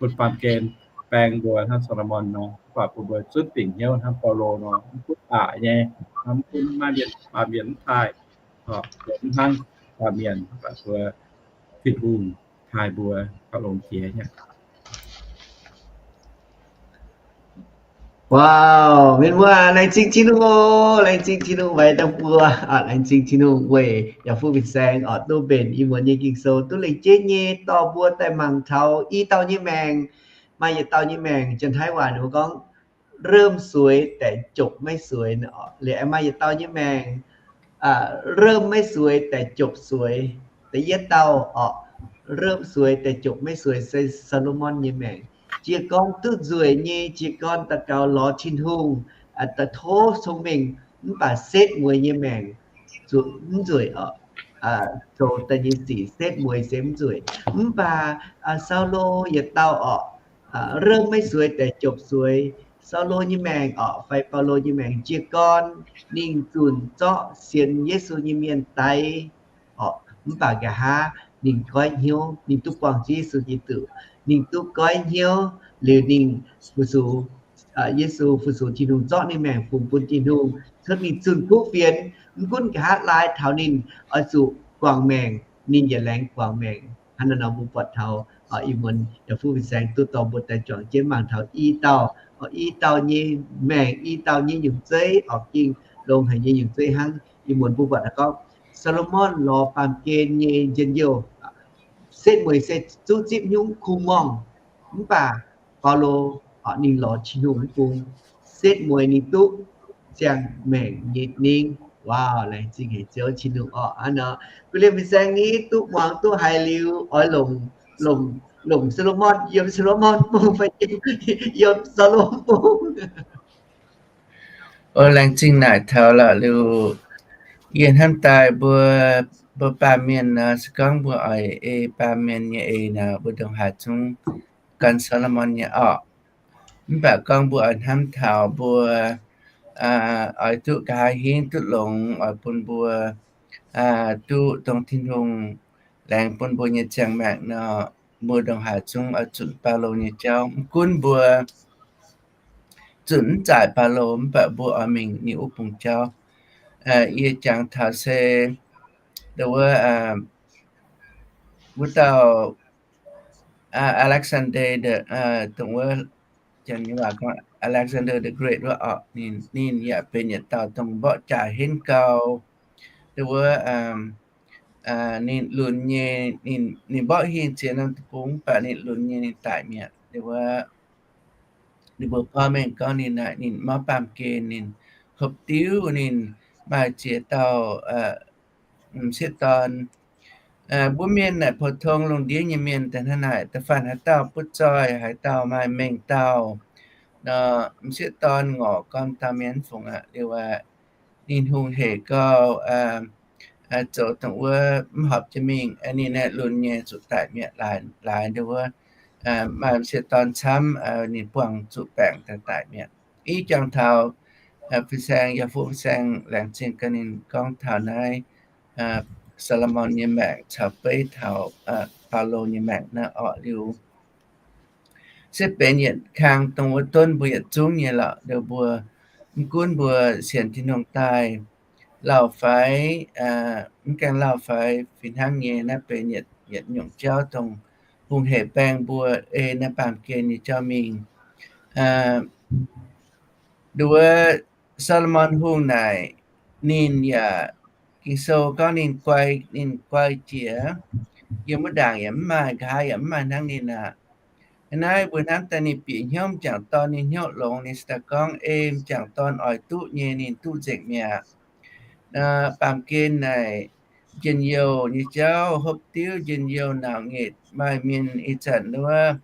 bun baamh gen baeng mbuo hnangv Saa^lo^morn nor, mv baac bun mbuo zunv dingc hnyouv hnangv Baulo nor, mv gunv aqc nyei, mv gunv maaih mienh, baamh mienh mv taaih, mv hnangv baamh mienh, mv baac mbuo Tin-Hungh taaih mbuo gauh longx jiex aqv. Wow, mienh muoz, laengz zingh Tin-Hungh oc, laengz zingh Tin-Hungh waix dangh buo, laengz zingh Tin-Hungh weic yaac fuqv fin-saeng oc, duqv mbenc ih muonz nyei Ging-Sou duqv lengc jeiv nyei dorh mbuo daaih mangc taux i dauh nyei maengc. Maaih yietc dauh nyei maengc, Janx-Taiv waac ninh mbuo gorngv, เริ่มสวยแต่จบไม่สวย oc. Liuz maaih yietc dauh nyei maengc, เริ่มไม่สวยแต่จบสวย. Da'yietv dauh oc, เริ่มสวยแต่จบไม่สวย se Saa^lo^morn nyei maengc. Jiez gorn duqv nzueic nyei, jiez gorn daux gaux lorz Tin-Hungh, daaih tov cong-mengh, mv baac setv mueiz nyei maengc zuqc mv nzueic oc. Zoux daaih nyei sic setv mueiz se mv nzueic. Mv baac Saulo yietc dauh oc, เริ่มไม่สวยแต่จบสวย. Saulo nyei maengc oc, fai Baulo nyei maengc, jiez gorn ninh zunc zorqv sienx Yesu nyei mienh daix oc, mv baac nqa'haav ninh goiv hnyouv, ninh duqv buangh Ziouv Yesu Giduc, ninh duqv goiv hnyouv liuz ninh fu-sux Yesu, fu-sux Tin-Hungh, zorqv ninh maengc fungx bun Tin-Hungh, cuotv mingh zunh kuv fienx. Mv gunv nqa'haav laai taux ninh oix zuqc guangc maengc, ninh yaac laengz guangc maengc. Hnangv naaiv nor mbuo buatc taux ih muonz yaac fuqv fin-saeng duqv dorh mbuo daaih juangc jienv mangc taux i dauh, i dauh nyei maengc, i dauh nyei nyungc zeiv oc, ging longx haic nyei nyungc zeiv hnangv. Ih muonz mbuo buatc gorngv Saa^lo^morn lorz baamh gen nyei njien-youh, setv mueiz se zuqv zipv nyungc kungx-morngh, mv baac Baulo oc, ninh lorz Tin-Hungh mv bung, setv mueiz ninh duqv ziangh maengc nyei ningv. Waac, laengz zingh haic Ziouv Tin-Hungh oc. Hnangv nor, gu'nyuoz fin-saeng ni duqv muangx duqv haiz liuz, oix longc, longc, longc Saa^lo^morn, yiem Saa^lo^morn bung fai yiem, yiem Saulo bung? O, laengz zingh naaic taux lorqc liuz, yie hnamv daaih mbuo, mbuo baamh mienh nor, se gorngv mbuo oix ei baamh mienh nyei eix nor, mbuo ndongc haaix zungv gan Saa^lo^morn nyei orqc. Mv baac gorngv mbuo oix hnamv taux mbuo oix duqv nqa'haav hingv duqv longx, oix bun mbuo duqv dongh Tin-Hungh laengz bun mbuo nyei ziangh maengc nor, mbuo ndongc haaix zungv oix zunc Baulo nyei jauv. Mv gunv mbuo zunc mv zaaic Baulo, mv baac mbuo oix mingh ninh wuov bung jauv. Yie jangx taux se dongh wuov, wuov dauh Alexander, dongh wuov, Janx nyei waac gorngv Alexander the Great wuov orqc, ninh, ninh yaac benx yietc dauh dongh mborqv jaax henv gau. Dongh wuov, ninh lunx nyei, ninh, ninh mborqv hingh ziex norm deic-bung, mv baac ninh lunx nyei ninh daic mi'aqv. Dongh wuov, ninh mbuo porv mengh gorngv ninh naaic, ninh maiv baamh gen, ninh hopv diuv, ninh maaih ziex dauh m'sieqv dorn. Mbuo mienh naaic pou-tong lungh ndiev nyei mienh daaih hnangv naaic, da'faanh haaix dauh butv zoih, haaix dauh maaih mengh dauh nor, m'sieqv dorn ngorc gorn dauh mienh fungc aqv. Liuz aqv, ninh hungh hec gau, zoux dongh wuov mv horpc jienv mingh, ninh naaiv lunx nyei zuqc daic mi'aqv. Laaix, laaix dongh wuov maaih m'sieqv dorn camv, ninh buangh zuqc baengc daaih daic mi'aqv. Ih jangx taux fin-saeng, yaac fuqv fin-saeng laengz zingh gaax ninh gorngv taux naaiv Saa^lo^morn nyei maengc caux beiv taux Baulo nyei maengc naaiv orqc. Liuz se benx yietc kang dongh wuov donv mbuo yietc zungv nyei lorqc. Liuz mbuo mv gunv mbuo sienx Tin-Hungh daaih lauh fai mv gaengh lauh fai fih hnangv nyei, naaiv benx yietc, yietc nyungc jauv dongh hungh hec baeng mbuo ei naaiv baamh gen nyei jauv mingh. Nduov Saa^lo^morn Hungh naaic, ninh yaac, Ging-Sou gorngv ninh guai, ninh guai jiex, yiem wuov ndaangc yaac mv maaih, nqa'haav yaac mv maaih hnangv ninh aqv. Naaiv mbuo hnamv daaih ninh bieqc hnyouv m'jangc dorn, ninh hnyouv longx, ninh se daaih gorngv, Ei m'jangc dorn oix duqv nyei, ninh duqv nzengc mi'aqv. Baamh gen naaic, njien-youh nyei jauv, hopv diuv, njien-youh, naux ngaetc, maaih mienh ih zanc wuov,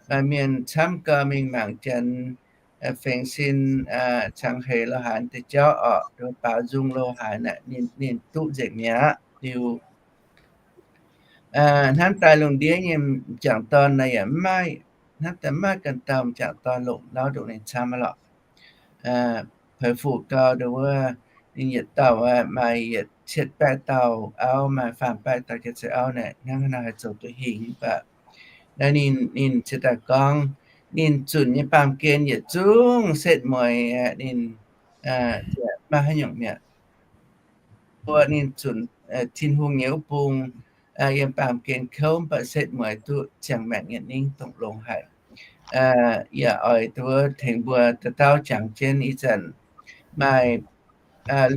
maaih mienh camv gau mingh mangc Janx fengx sin cangx heix lo haaix deix jauv orqc, baaux nzung lo haaix naaic, ninh duqv nzengc mi'aqv. Liuz hnamv daaih lungh ndiev nyei m'jangc dorn naaic yaac mv maaih, hnamv daaih mv maaih ganh dauh m'jangc dorn longc lauv ndongc ninh camv aqv lorqc. Peix fuqv gau dongh wuov, ninh yietc dauh maaih yietc cietv baeqv dauh auv, maaih faam baeqv dauh jiex se auv naaic, hnangv haaix nor haih zoux duqv hingh mv baac naaiv ninh, ninh cingx daaih gorngv, ninh zunc nyei baamh gen yietc zungv setv mueiz, ninh maiv haaix nyungc mi'aqv. Mbuo ninh zunc Tin-Hungh nyei wuov bung yiem baamh gen kouv, mv baac setv mueiz duqv ziangh maengc nyei ningv dongh longx haic. Yaac oix duqv tengx mbuo dauh dauh jangx jienv ih zanc maaih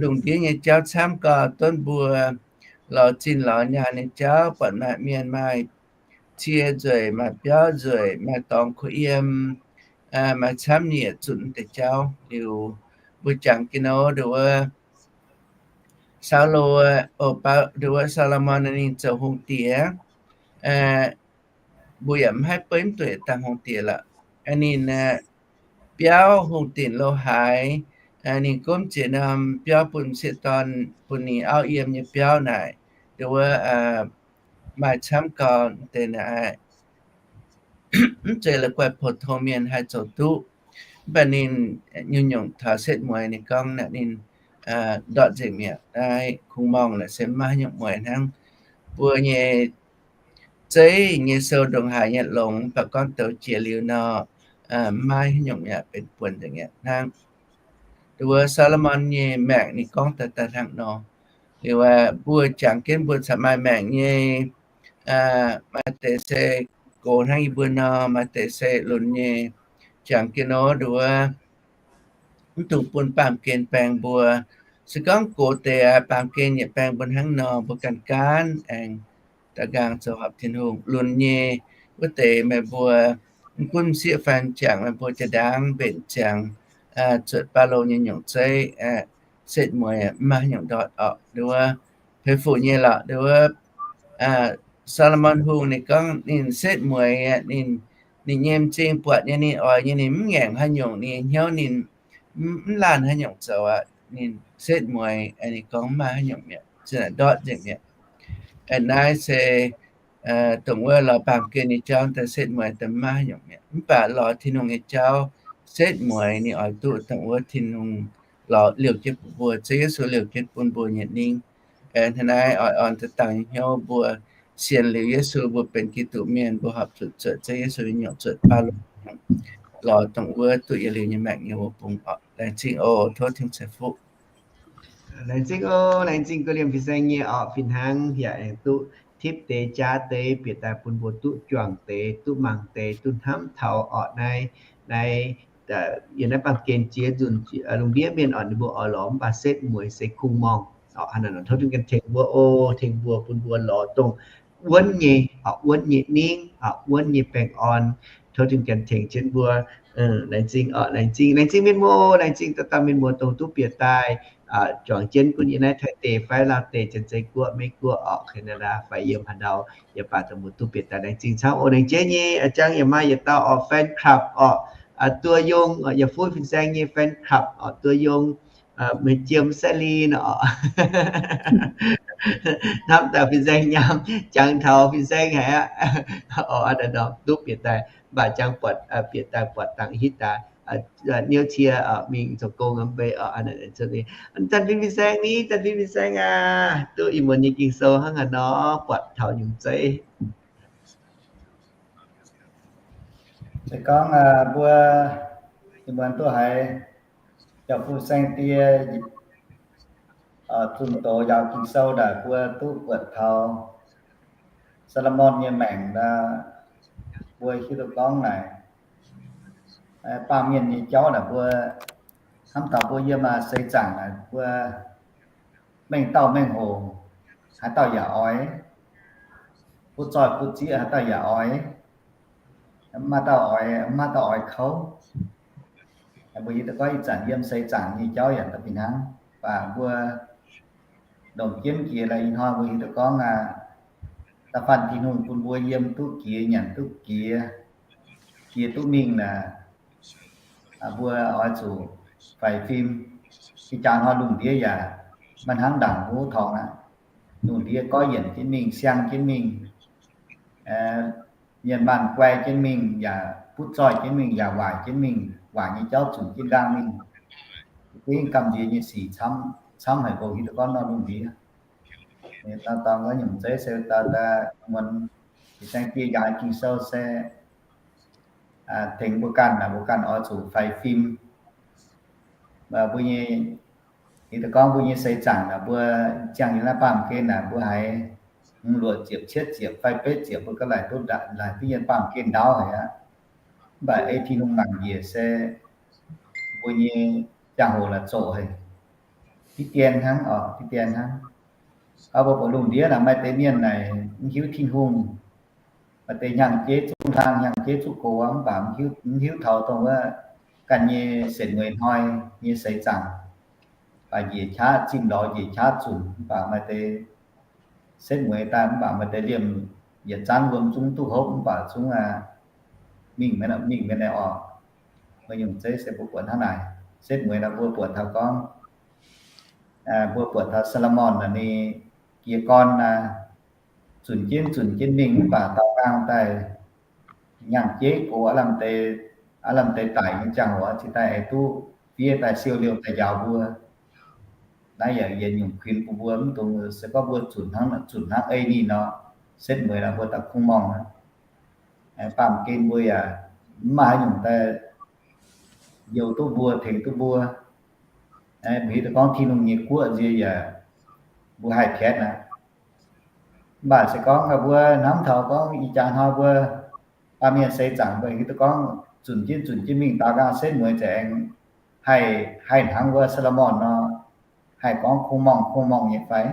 lungh ndiev nyei jauv camv gau, donv mbuo lorz zinh lorz nyaanh nyei jauv, buatc maaih mienh maaih cie nzueic, maaih biauv nzueic, maaih dorngx kuh yiem, maaih camv nyieqc zunc deix jauv. Liuz mbuo jangx jienv nor, nduov wuov Saulo, nduov wuov Saa^lo^morn ninh zoux hungh diex, mbuo yaac mv haih beiv mv duqv dangh hungh diex lorqc. Ninh biauv hungh dinc lo haaix, ninh gomv ziex norm biauv bun m'sieqv dorn, bun ninh auv yiem nyei biauv naaic, nduov wuov maaih camv gau deix naaic, mv zeiz la'guaih pou-tong mienh haih zoux duqv. Mv baac ninh nyungc-nyungc taux setv mueiz ninh gorngv naaic ninh ndortv nzengc mi'aqv. Naaiv kungx-morngh naaic se maiv haaix nyungc mueiz hnangv. Mbuo nyei zeiv nyei sou ndongc haaix nyei longx, mv baac gorngv douz jiex liuz nor, maiv haaix nyungc mi'aqv, benx buonc nzengc mi'aqv hnangv. Nduov wuov Saa^lo^morn nyei maengc ninh gorngv daaih daaih hnangv nor. Liuz mbuo jangx jienv mbuo caux maaih maengc nyei, maaih deix se gox hnangv yie mbuo nor, maaih deix se lunx nyei. Jangx jienv nor, nduov wuov mv dungx bun baamh gen baeng mbuo. Se gorngv gox deix aqv, baamh gen yaac baeng mbuo hnangv nor, mbuo ganh gaanv aengx da'nqaang zoux horpc Tin-Hungh. Lunx nyei wuov deix meih mbuo mv gunv m'sieqv fai m'jangc, meih mbuo jaa-ndaangv mbenc ziangx zuotc baav lou nyei nyungc zeiv, setv mueiz mv maaih haaix nyungc ndortv orqc. Nduov wuov peix fuc nyei lorqc. Nduov wuov Saa^lo^morn Hungh ninh gorngv ninh setv mueiz, ninh, ninh nyei m'zing buatc nyei, ninh oix nyei, ninh mv ngaengc haaix nyungc, ninh hnyouv ninh mv laanh haaix nyungc zoux aqv. Ninh setv mueiz, ninh gorngv mv maaih haaix nyungc mi'aqv, zinh ndortv nzengc mi'aqv. Naaiv se dongh wuov lorz baamh gen nyei jauv daaih setv mueiz daaih mv maaih haaix nyungc mi'aqv. Mv baac lorz Tin-Hungh nyei jauv setv mueiz ninh oix duqv dongh wuov Tin-Hungh lorz liouh jienv bun mbuo, Ziouv Yesu liouh jienv bun mbuo nyei ningv. Hnangv naaiv oix orn daaih dangh nyei hnyouv mbuo sienx liuz Yesu, mbuo benx Giduc mienh, mbuo horpc zuqc zuotc Ziouv Yesu nyei nyungc, zuotc baav lou, lorz dongh wuov duqv yietc liuz nyei maengc nyei wuov bung orqc. Laengz zingh oc. Tov Tin-Hungh ceix fuqv. Laengz zingh oc. Laengz zingh gauh liemh fin-saeng nyei orqc, fih hnangv yaac aengx duqv tipv deix jaav deix, bieqc daaih bun mbuo duqv juangc deix, duqv mangc deix, duqv hnamv taux orqc. Naaiv, naaiv, yiem naaiv baamh gen jiex nzunc, lungh ndiev mienh orqc, ninh mbuo oix lorz mv baac setv mueiz se kungx-morngh orqc. Hnangv naaic nor tov Tin-Hungh ganh tengx mbuo oc, tengx mbuo bun mbuo lorz dongh wuonv nyei, wuonv nyei ningv, wuonv nyei baengh orn. Tov Tin-Hungh ganh tengx jienv mbuo. Laengz zingh orqc, laengz zingh, laengz zingh mienh muoz, laengz zingh dauh dauh mienh muoz dongh duqv bieqc daaih juangc jienv gunv yiem naaiv Taiv deic fai Laauv deic, Janx-Zeiz Guoqv, Meiv Guoqv orqc, Canada fai yiem haaix ndau, yaac baac dongh mbuo duqv bieqc daaih. Laengz zingh camv oc. Laengz jienv nyei, a'jang yaac maaih yietc dauh orqc, fan club orqc, Duoh Yong, yaac fuqv fin-saeng nyei fan club orqc, Duoh Yong, Meih Jiem Saeqv Lin orqc. Hnamv daaih fin-saeng nyaam, jangx taux fin-saeng haic aqv. Orqc, a'ndorm duqv bieqc daaih, mv baac jangx buatc, bieqc daaih buatc dangh hitv daaih, niouv cie mingh zoux gong mv bei orqc. Zanc fin fin-saeng ni, zanc fin fin-saeng aac, duqv ih muonz nyei Ging-Sou hnangv haaix nor, buatc taux nyungc zeiv. Se gorngv mbuo ih muonz duqv haiz jauv-fu saeng-die zunh doz njaaux Ging-Sou naaic, mbuo duqv buatc taux Saa^lo^morn nyei maengc, mbuo hiuv duqv gorngv naaic, baamh mienh nyei jauv naaic, mbuo hnamv taux mbuo yiem seix zaangc naaic, mbuo mengh dauh mengh hoc haaix dauh yaac oix, butv zoih butv zieqv haaix dauh yaac oix, mv maaih dauh oix, mv maaih dauh oix kouv. Mbuo hiuv duqv gorngv ih zanc yiem seix zaangc nyei jauv yaac da'fih hnangv. Mv baac mbuo longc jienv jiex laaix ih hnoi mbuo hiuv duqv gorngv aqv, da'faanh Tin-Hungh bun mbuo yiem duqv jiex, nyanc duqv jiex, jiex duqv mingh naaic, mbuo oix zuqc faix fim. Ih jaax hnoi lungh ndiev yaac maiv hnangv ndaangc hov torngx aqv. Lungh ndiev goiv yienc jienv mingh, siang jienv mingh, mienh maanh guai jienv mingh, yaac butv zoih jienv mingh, yaac waaic jienv mingh, waaic nyei jauv zunc jienv nqaang mingh. Za'gengh gamh nziex nyei sic camv, camv haic, mbuo hiuv duqv gorngv nor lungh ndiev. Dangh dorngx nyungc zeiv se daaih muonz ih saeng-die njaaux Ging-Sou se tengx mbuo ganh, mbuo ganh oix zuqc faix fim. Mbuo nyei, hiuv duqv gorngv mbuo nyei seix zaangc naaic, mbuo ziangh yiem naaiv baamh gen naaic, mbuo haiz hmz luoqc ziepc, cietv ziepc fai betv ziepc mbuo ga'naaiv duqv, laaic duqv yiem baamh gen ndau haic aqv. Mv baac ei Tin-Hungh mangc njiec se mbuo nyei ziangh hoc la'zoqc haic, diqv dien hnangv oc, diqv dien hnangv. Aa, mbuo buatc lungh ndiev naaic maaih deix mienh naaic mv hiuv Tin-Hungh, maaih deix hnyangx-jeiv zuqc hlang, hnyangx-jeiv zuqc gox, mv baac mv hiuv taux dongh wuov ganh nyei setv mueiz hnoi nyei seix zaangc, mv baac njiec qaqv zimh lorz, njiec qaqv zunc, mv baac maaih deix setv mueiz daaih, mv baac maaih deix liemh yietc zanv wuom zungv duqv hopv, mv baac zungv mingh, mingh mienh naaiv oc. Mbuo nyungc zeiv se mbuo buatc hnangv naaic. Setv mueiz naaic mbuo buatc taux gorngv, mbuo buatc taux Saa^lo^morn naaic ninh jiez gorn naaic, zunc jienv zunc jienv mingh, mv baac daaux nqaang daaih hnyangx-jeiv gox, aav lamh deix daic nyei ziangh hoc cingx daaih aengx duqv fiev daaih siou liouh daaih njaaux mbuo. Naaiv yaac yietc nyungc kuinx bun mbuo mv dungx se gorngv mbuo zunc hnangv, zunc hnangv ei ninh nor, setv mueiz naaic mbuo daaih kungx morngh aqv. Baamh gen mbuo yaac mv maaih haaix nyungc daaih youh duqv mbuo, tengx duqv mbuo. Mbuo hiuv duqv gorngv Tin-Hungh nyei guoqv nziex yaac mbuo haih piatv aqv. Mv baac se gorngv mbuo hnamv taux gorngv ih jaax hnoi mbuo baamh mienh seix zaangc mbuo hiuv duqv gorngv zunc jienv zunc jienv mingh daaux nqaang setv mueiz za'gengh haih, haih hnangv wuov Saa^lo^morn nor, haih gorngv kungx morngh kungx morngh nyei fai?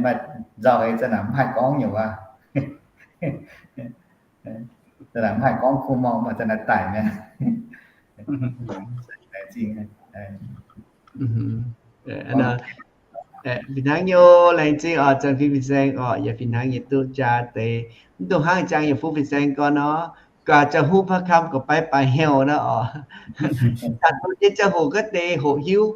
Maaih nzauh heix za'naaic mv haih gorngv nyei waac. Za'naaic mv haih gorngv kungx morngh, mv baac za'naaic daic mi'aqv. Fih hnangv nyei, laengz zingh oc, Zanc Fim Fin-Saeng oc, yaac fih hnangv nyei duqv jaa deix. Mv dungx hnangv jangx yaac fuqv Fin-Saeng gorn nor, guaax ziangh huv paqv kamv gorqv-baiv baaix hnyouv nor oc. Daaih duqv jienv ziangh hoc gaav deix hoqc hiuv,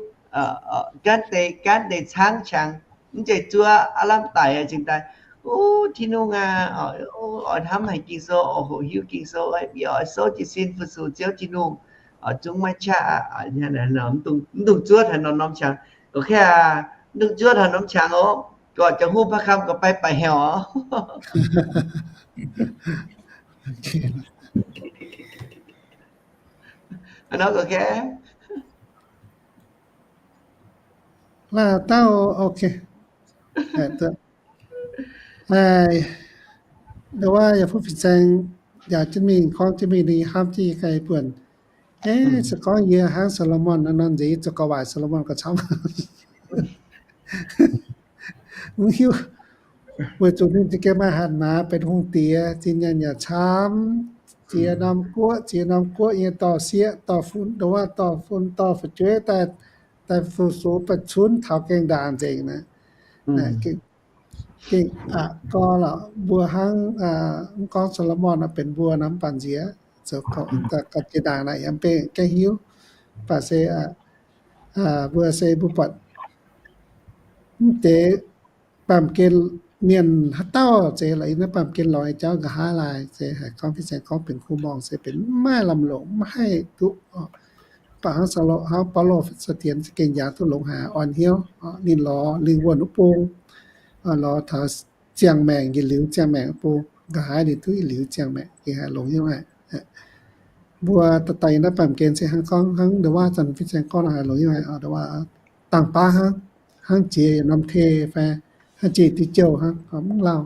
gaav deix, gaav deix caangv qangx, mv zeiz zuov aav lamh daic cingx daaih, o, Tin-Hungh aac, oix hnamv haic Ging-Sou, oix hoqc hiuv Ging-Sou, yie oix souv jiez sin fu-sux Ziouv Tin-Hungh, zungv maiv qaqv aqv. Mv dungx zuov taux norm-norm qangx. Gorqv-kaeqv aac, mv dungx zuov taux norm qangx oc. Guaax ziangh huv paqv kamv gorqv-baiv baaix hnyouv oc. Aa, nor gorqv-kaeqv. Laaih dauh, ok. Nduov wuov yaac fuqv Fin-Saeng yaac jienv mingh gorngv jienv mingh ninh hnamv jienv yie ganh buonc. Eh, se gorngv yie hnangv Saa^lo^morn nor, nor nzengc yie zoux gauh waaic Saa^lo^morn gauh camv. Mv hiuv, weic zuqc ninh za'gengh maaih hatc maaz benx hungh diex, zinh nyaanh yaac camv, jiex norm guoqv, jiex norm guoqv nyei dorh sieqv, dorh fun, nduov wuov dorh fun, dorh fu'jueiv daaih, daaih fu-sux ba'cunv taux gaengh ndaangc nzengc naaic. Gengh aqc gorx lorqc, mbuo hnangv mv gorngv Saa^lo^morn nor benx mbuo nor mv baac nziex zoux ga'jiex ndaangc naaic yaac mv benx gaengh hiuv. Mv baac se mbuo se mbuo buatc mv deix baamh gen mienh haaix dauh zeiz lorqc, yiem naaiv baamh gen lorz nyei jauv nqa'haav laaix se haiz gorngv Fin-Saeng gorngv benx kuv morngh se benx mv maaih lamh longc, mv haih duqv. Mv baac hnangv Baulo, hnangv Baulo Saa^dien za'gengh njaaux duqv longx haic, orn hnyouv, ninh lorz lingh wuonh wuov bung, lorz taux ziangh maengc, yietc liuz ziangh maengc wuov bung, nqa'haav ninh duqv yietc liuz ziangh maengc, gengh haih longx hnyouv haic. Mbuo daaih daaih yiem naaiv baamh gen se hnangv gorngv, hnangv nduov wuov zanc Fin-Saeng gorngv nor haih longx hnyouv haic, nduov wuov dangh baav hnangv, hnangv jiex yietc norm tei fai hnangv jiex diuh jouh hnangv, mv lauh.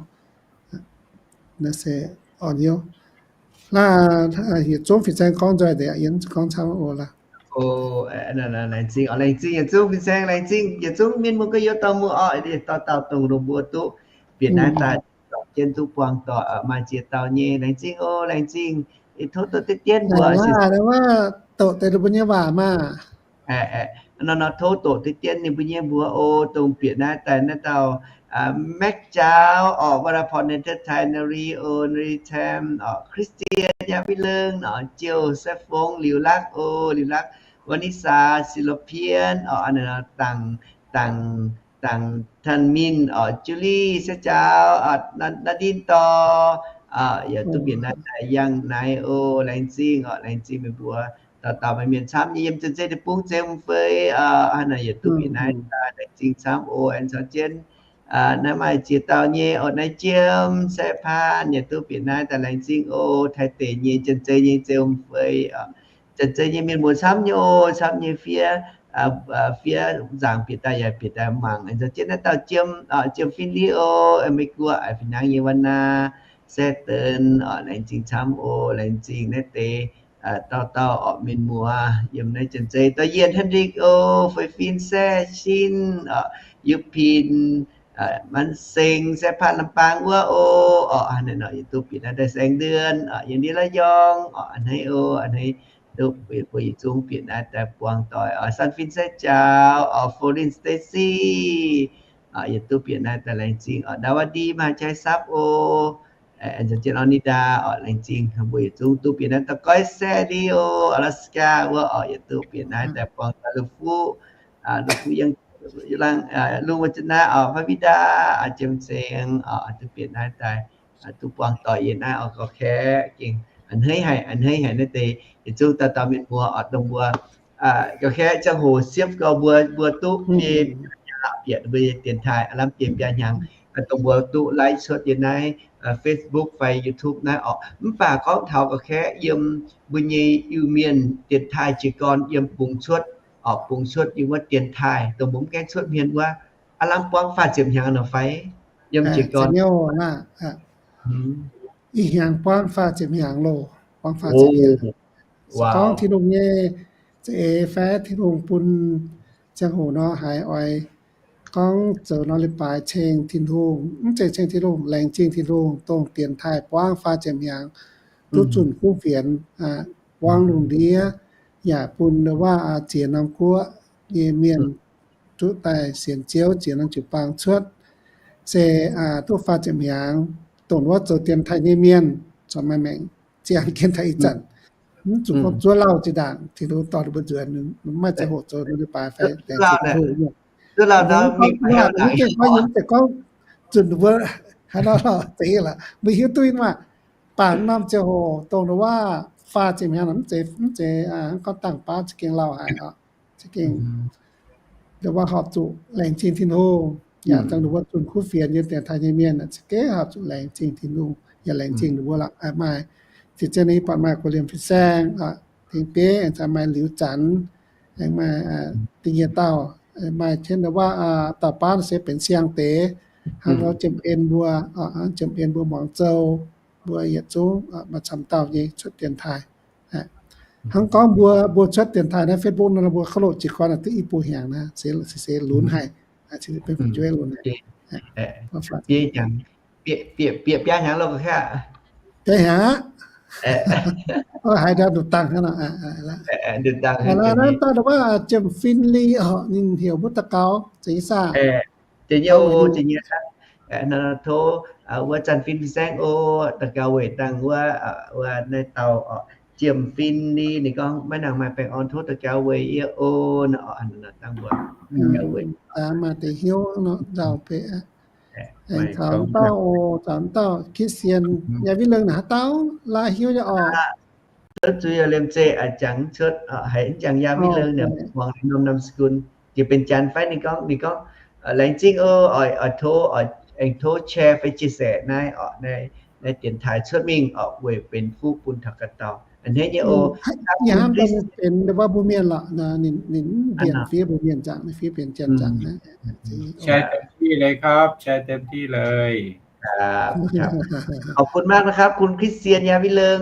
Naaiv se orn hnyouv. Laaih yietc zungv Fin-Saeng gorngv nzoih deix, yie mv zuqc gorngv camv oc laaih. Laengz zingh, laengz zingh yietc zungv Fin-Saeng, laengz zingh yietc zungv mienh muoz gorx-youz dorh muoz orqc, dauh dauh dongh longc mbuo duqv bieqc naaiv daaih dorh jienv duqv buangh doic maaih ziex dauh nyei, laengz zingh oc, laengz zingh. Tov doqc deix dienv mbuo, doqc deix mbuo nyei waac maah. Nor nor tov doqc deix dienv ninh mbuo nyei mbuox oc, dongh bieqc naaiv daaih naaiv dauh Max Jauv orqc, Vodafone Entertainment, Ri O, Ri Tem orqc, Christian, Nyaanh Win Leung orqc, Jiou, Sai Fong, Liuz Lakv oc, Liuz Lakv, Vanessa, Silopien orqc, dangc, dangc, dangc Tan Min orqc, Julie, Sai Jauv, Nadine Dorh, yaac duqv bieqc naaiv daaih yangh naaiv oc, laengz zingh orqc, laengz zingh meih mbuo dauh dauh maaih mienh camv nyei yiem Janx-Zei deic-bung Zei M'Fei, hnangv naaic yaac duqv bieqc naaiv daaih laengz zingh camv oc, aengx caux jienv naaiv maaih ziex dauh nyei orqc, naaiv Jiem, Sai Paan yaac duqv bieqc naaiv daaih laengz zingh oc, Taiv deic nyei, Janx-Zei nyei Zei M'Fei, Janx-Zei nyei mienh muoz camv nyei oc, camv nyei fiev. fiev nzaangc bieqc daaih yaac bieqc daaih mangc. Aengx nzunc jienv naaiv dauh Jiem, Jiem Fin Li o, Meiv Guoqv, fih hnangv nyei Wan Naa, Saeqv Deix, laengz zingh camv o, laengz zingh naaiv deix dauh dauh orqc, mienh muoz yiem naaiv janx-zei, dauh Yien Henrik o, Fei Fin, Saeqv Sin, Yiuv Pin, Manv Seng, Saeqv Panh, Lamh Baang wuov o, orqc, hnangv naaiv nor yietc duqv bieqc naaiv daaih, Saeng Nduen orqc, Yiem Ndie, Laav Yong orqc, hnangv o, hnangv duqv bun yietc zungv bieqc naaiv daaih buangh doic orqc, San Fin Saeng Jaux orqc, Folin, Stacy, yietc duqv bieqc naaiv daaih, laengz zingh orqc, Ndau Wa Ndie, Maa Jai Sapv o, aengx nzunc jienv Ornida orqc, laengz zingh mbuo yietc zungv duqv bieqc naaiv daaih, Goiv Saeqv, Leo, Alaska wuov orqc, yietc duqv bieqc naaiv daaih buangh doic, Lu Fuqv, Lu Fuqv Yangh, Lungh Wuov Zinh Naaiv orqc, Fai Wi Ndaa, Jiem Saeng orqc, duqv bieqc naaiv daaih, duqv buangh doic yiem naaiv orqc, gauh kaeqv gengh a'hneiv haic, a'hneiv haic naaiv deix yietc zungv dauh dauh mienh muoz orqc, dongh mbuo gauh kaeqv ziangh hoc siepv gau mbuo, mbuo duqv bieqc, bieqc mbuo nyei dienx taaih aav lamh biei biaa hnyangx, dongh mbuo duqv live cuotv yiem naaiv Facebook fai YouTube naaiv orqc. Mv baac gorngv taux gauh kaeqv yiem mbuo nyei Iu-Mienh dienx taaih jiez gorn yiem bungx cuotv orqc, bungx cuotv yiem wuov dienx taaih dongh mbuo mv gaengh cuotv hmien wuov, aav lamh buangv faah ziepc hnyangx nor fai? Yiem jiez gorn ih hnyangx buangv faah ziepc hnyangx loh, buangv faah ziepc hnyangx. Gorngv Tin-Hungh nyei za'eix fai Tin-Hungh bun ziangh hoc nor haiz oix gorngv zoux nor leiz-baaix ceng Tin-Hungh, mv zeiz ceng Tin-Hungh, laengz zingh Tin-Hungh dongh dienx taaih buangv faah ziepc hnyangx duqv zunh kuv fienx, buangv lungh ndiev, yaac bun waac ziex norm guoqv nyei mienh duqv daaih sienx Ziouv, ziex norm jiu-baang cuotv, se duqv faah ziepc hnyangx, dongh wuov zoux dienx taaih nyei mienh corc maaih maengc ziangh dienx taaih ih zanc. Mv zuqc gorngv zuov lauh zinh ndaangc, Tin-Hungh dorh ninh mbuo nzuonx, maiv zeiz hoqc zoux nor leiz-baaix fai laengz zingh Tin-Hungh. Mv zeiz gorngv, mv zeiz gorngv zunh mbuo haaix nor lorqc, zeiz lorqc, mbuo hiuv duqv nyei maah, baac norm ziangh hoc dongh wuov faah ziepc hnyangx mv zeiz, mv zeiz gorngv dangh baav za'gengh lauh haic oc. Za'gengh ndongc wuov horpc zuqc laengz zingh Tin-Hungh, yaac dongh wuov zunh kuv fienx yiem dienx taaih nyei mienh za'gengh horpc zuqc laengz zingh Tin-Hungh, yaac laengz zingh ndongc wuov lorqc. Maaih ziex jienv nyei buatc maaih Guoqv Liemh Fin-Saeng, Tengx Bieiv, aengx maaih Liuz Zanc, aengx maaih da'nyeic dauh, maaih jienv ndongc wuov dauh baav se benx siang deix, hnangv Jiem En mbuo, Jiem En mbuo, Muangx Zou mbuo yietc zungv maaih camv dauh nyei cuotv dienx taaih. Hnangv gorngv mbuo, mbuo cuotv dienx taaih naaiv Facebook nor, mbuo kouv loqc jiez gorn duqv i buo hnyangx naaiv, se, se lunx haic, lunx haic. Bieqc biaa hnyangx loh, biaa hnyangx aqv. Haiz ndau nduqc dangh hnangv nor. Naaiv dauh wuov Jiem Fin Li oc, ninh heuc mbuo daux gaux, zeiz nyei saah? Tov wuov Zanh Fin Fin-Saeng oc, daux gaux weic dangh wuov, wuov naaiv dauh oc, Jiem Fin Li, ninh gorngv maiv nangc maaih baengh orn tov daux gaux weic yie oc. Dangh mbuo maaih deix hnyouv nor nzauh beiv. Aengx caux dauh oc, caux dauh Christian Yaac Vinh Leung naaic haaix dauh laaih hnyouv nyei oc. Zuqc liemh zeih jangx cuotv haiz jangx Yaac Vinh Leung naaic muangx norm นามสกุล jiex benx Janx fai? Ninh gorngv, ninh gorngv, laengz zingh oc, oix, oix tov, oix aengx tov share fai chia sẻ naaiv oc, naaiv dienx taaih cuotv mingh oc, weic benx fuqv bun taux ganh dauh a'hneiv nyei oc. Yie hnamv daaih ninh benx wuov mbuo mienh lorqc, ninh mv mbienc fiev mbuo mienh zaangc, ninh fiev benx Janx zaangc. แชร์เต็มที่เลยครับ แชร์เต็มที่เลย ขอบคุณมากนะครับ คุณคริสเตียน ยาวิเลิง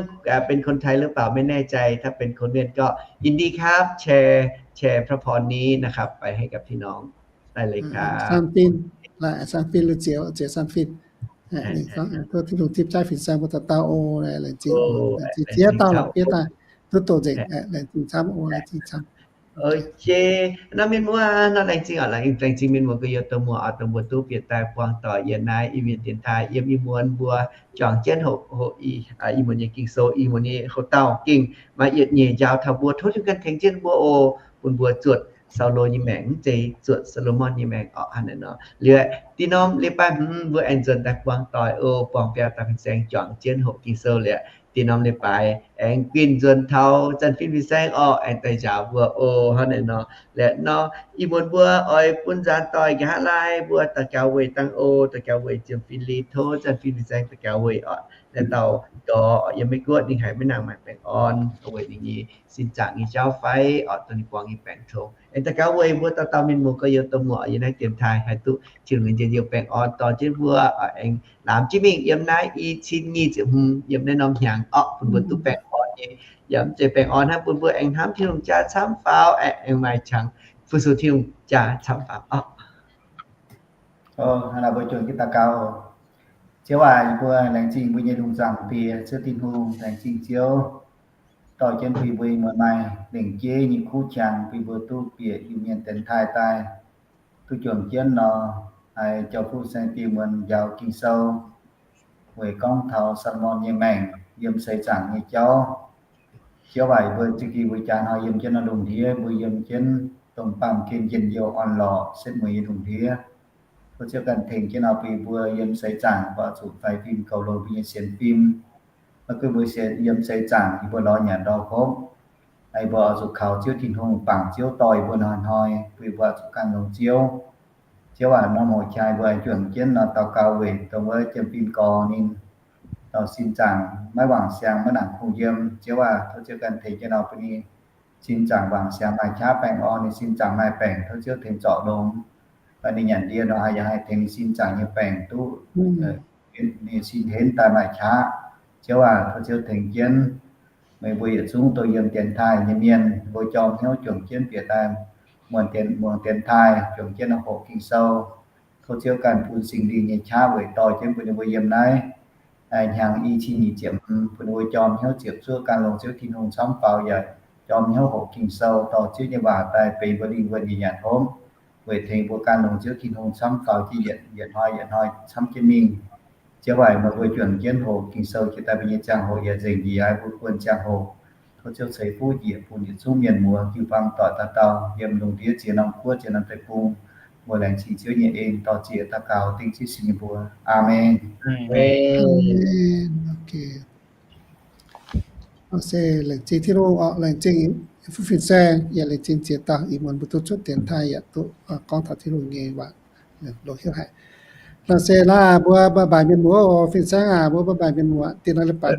เป็นคนไทยหรือเปล่า ไม่แน่ใจ ถ้าเป็นคนเวียดก็ยินดีครับ แชร์ แชร์พระพรนี้นะครับ ไปให้กับพี่น้องได้เลยครับ Sang Fin, Sang Fin, Lu Ziouc, Ziouc Sang Fin. Ninh gorngv tov Tin-Hungh tipv jaav Fin-Saeng mbuo dauh dauh oc, laengz zingh, laengz zingh ziex dauh lorqc, fiev daaih duqv doqc nzengc, laengz zingh camv oc, laengz zingh camv. Ok, nor mienh muoz nor, laengz zingh oc, laengz zingh mienh muoz gu'nyuoz douz muoz oc, dongh mbuo duqv bieqc daaih buangh doic yiem naaiv Iu-Mienh dienx taaih, yiem ih muonz mbuo juangc jienv hoqc, hoqc ih muonz nyei Ging-Sou, ih muonz nyei houx-dauh gengh maaih yietc nyeic njaaux taux mbuo, tov Tin-Hungh ganh tengx jienv mbuo oc, bun mbuo zuotc Saulo nyei maengc, mv zeiz zuotc Saa^lo^morn nyei maengc oc. Hnangv naaiv nor, liuz da'nyeic norm leiz-baaix hmz mbuo aengx nzuonx daaih buangh doic oc, buangh biauv daaih fin-saeng juangc jienv hoqc Ging-Sou liuz, da'nyeic norm leiz-baaix aengx guinh nzuonx taux Zanh Fin Fin-Saeng oc, aengx daaih njaaux mbuo oc. Hnangv naaiv nor, liuz nor, ih muonz mbuo oix bun nzaanx doic nqa'haav laai mbuo daux gaux weic dangh oc, daux gaux weic Jiem Fin Li, tov Zanh Fin Fin-Saeng daux gaux weic oc. naaiv dauh dorc yiem Meiv Guoqv ninh haiz maiv nangc maaih baengh orn weic ninh nyei sin zaangc nyei jauv fai orqc, dongh ninh buangh nyei baengc tongx. Aengx daux gaux weic mbuo dauh dauh mienh muoz gorx-youz donh muoz yiem naaiv dienx taaih haih duqv Tin-Hungh nyei njien-youh baengh orn dorh jienv mbuo aengx laamz jienv mingh yiem naaiv i cin nyic ziepc hmz yiem naaiv norm hnyangx orqc, bun mbuo duqv baengh orn nyei. Yaac mv zeiz baengh orn hnangv, bun mbuo aengx hnamv Tin-Hungh jaa camv faaux, aengx maaih qangx fu-sux Tin-Hungh jaa camv faaux orqc. Hnangv naaic mbuo juangc jienv daux gaux. Ziouv aac, yie mbuo laengz zingh mbuo nyei lungh zaangc Diex, Ziouv Tin-Hungh. Laengz zingh Ziouv dorh jienv bun mbuo muonz maaih lengc jeiv nyei kuv qangx bun mbuo duqv bieqc Iu-Mienh dienx taaih daaih, duqv juangc jienv nor, haiz Jauv-Fuqv Saeng-Diex muonz njaaux Ging-Sou weic gorngv taux Saa^lo^morn nyei maengc yiem seix zaangc nyei jauv. Ziouv aac, yie mbuo za'gengh mbuo jaax hnoi yiem jienv nor lungh ndiev, mbuo yiem jienv dongh baamh gen njien-youh orn-lorqc setv mueiz nyei lungh ndiev. Tov Ziouv ganh tengx jienv nor bun mbuo yiem seix zaangc mbuo oix zuqc faix fim goux longx mbuo nyei sienx fim. Maiv gunv mbuo yiem seix zaangc yie mbuo lorz nyanc ndau hopv, yie mbuo oix zuqc kaux Ziouv Tin-Hungh, bangc Ziouv dorh yie mbuo hnoi-hnoi, bun yie mbuo oix zuqc gan longx Ziouv. Ziouv aac, norm hoqc qangx yie mbuo juangc jienv nor daux gaux weic dongh wuov jiem-fin gorx ninh dauh sin zaangc maiv wangc siang, maiv nangc kungx yiem. Ziouv aac, tov Ziouv ganh tengx jienv nor bun ninh sin zaangc wangc siang maaih qaqv baengh orn, ninh sin zaangc maaih baengc tov Ziouv tengx zorc longx. Ninh nyanc ndie nor yaac haih tengx ninh sin zaangc nyei baengc duqv ninh sin henv daaih maaih qaqv. Ziouv aac, tov Ziouv tengx jienv meih mbuo yietc zungv dongh yiem dienx taaih nyei mienh, mbuo jorm hnyouv juangc jienv bieqc daaih muangx dienx taaih, juangc jienv hoqc Ging-Sou. Tov Ziouv ganh bun Singx Lingh nyei qaqv weic dorh jienv bun ninh mbuo yiem naaiv hnyangx i cin nyic ziepc hmz, bun ninh mbuo jorm hnyouv ziepc zuoqv gan longx Ziouv Tin-Hungh camv faaux, yaac jorm hnyouv hoqc Ging-Sou, dorh Ziouv nyei waac daaih benx mbuo lingh wuonh nyei nyanc hopv, weic tengx mbuo gan longx Ziouv Tin-Hungh camv faaux jienv yietc hnoi yietc hnoi camv jienv mingh. Ziouv aac, meih mbuo juangc jienv hoqc Ging-Sou jiex daaih mbuo nyei ziangh hoc yaac nzengc njiec yaac mbuo buonc ziangh hoc. Tov Ziouv ceix fuqv njiec bun yietc zungv mienh muoz jiu-baang doic dauh dauh yiem lungh ndiev ziex norm guoqv ziex norm deic-bung. Mbuo laengz zingh Ziouv nyei en dorh zieqc daux gaux dengv Ziouv sin nyei mbuox. Aamen. Se laengz zingh Tin-Hungh orqc, laengz zingh Fuqv Fin-Saeng, yaac laengz zingh ziex dauh ih muonz mbuo duqv cuotv dienx taaih yaac duqv gorngv taux Tin-Hungh nyei waac longx hiuv haic. Nor se naaiv mbuo bye bye mienh muoz, Fin-Saeng aac, mbuo bye bye mienh muoz, dinh nor leiz-baaix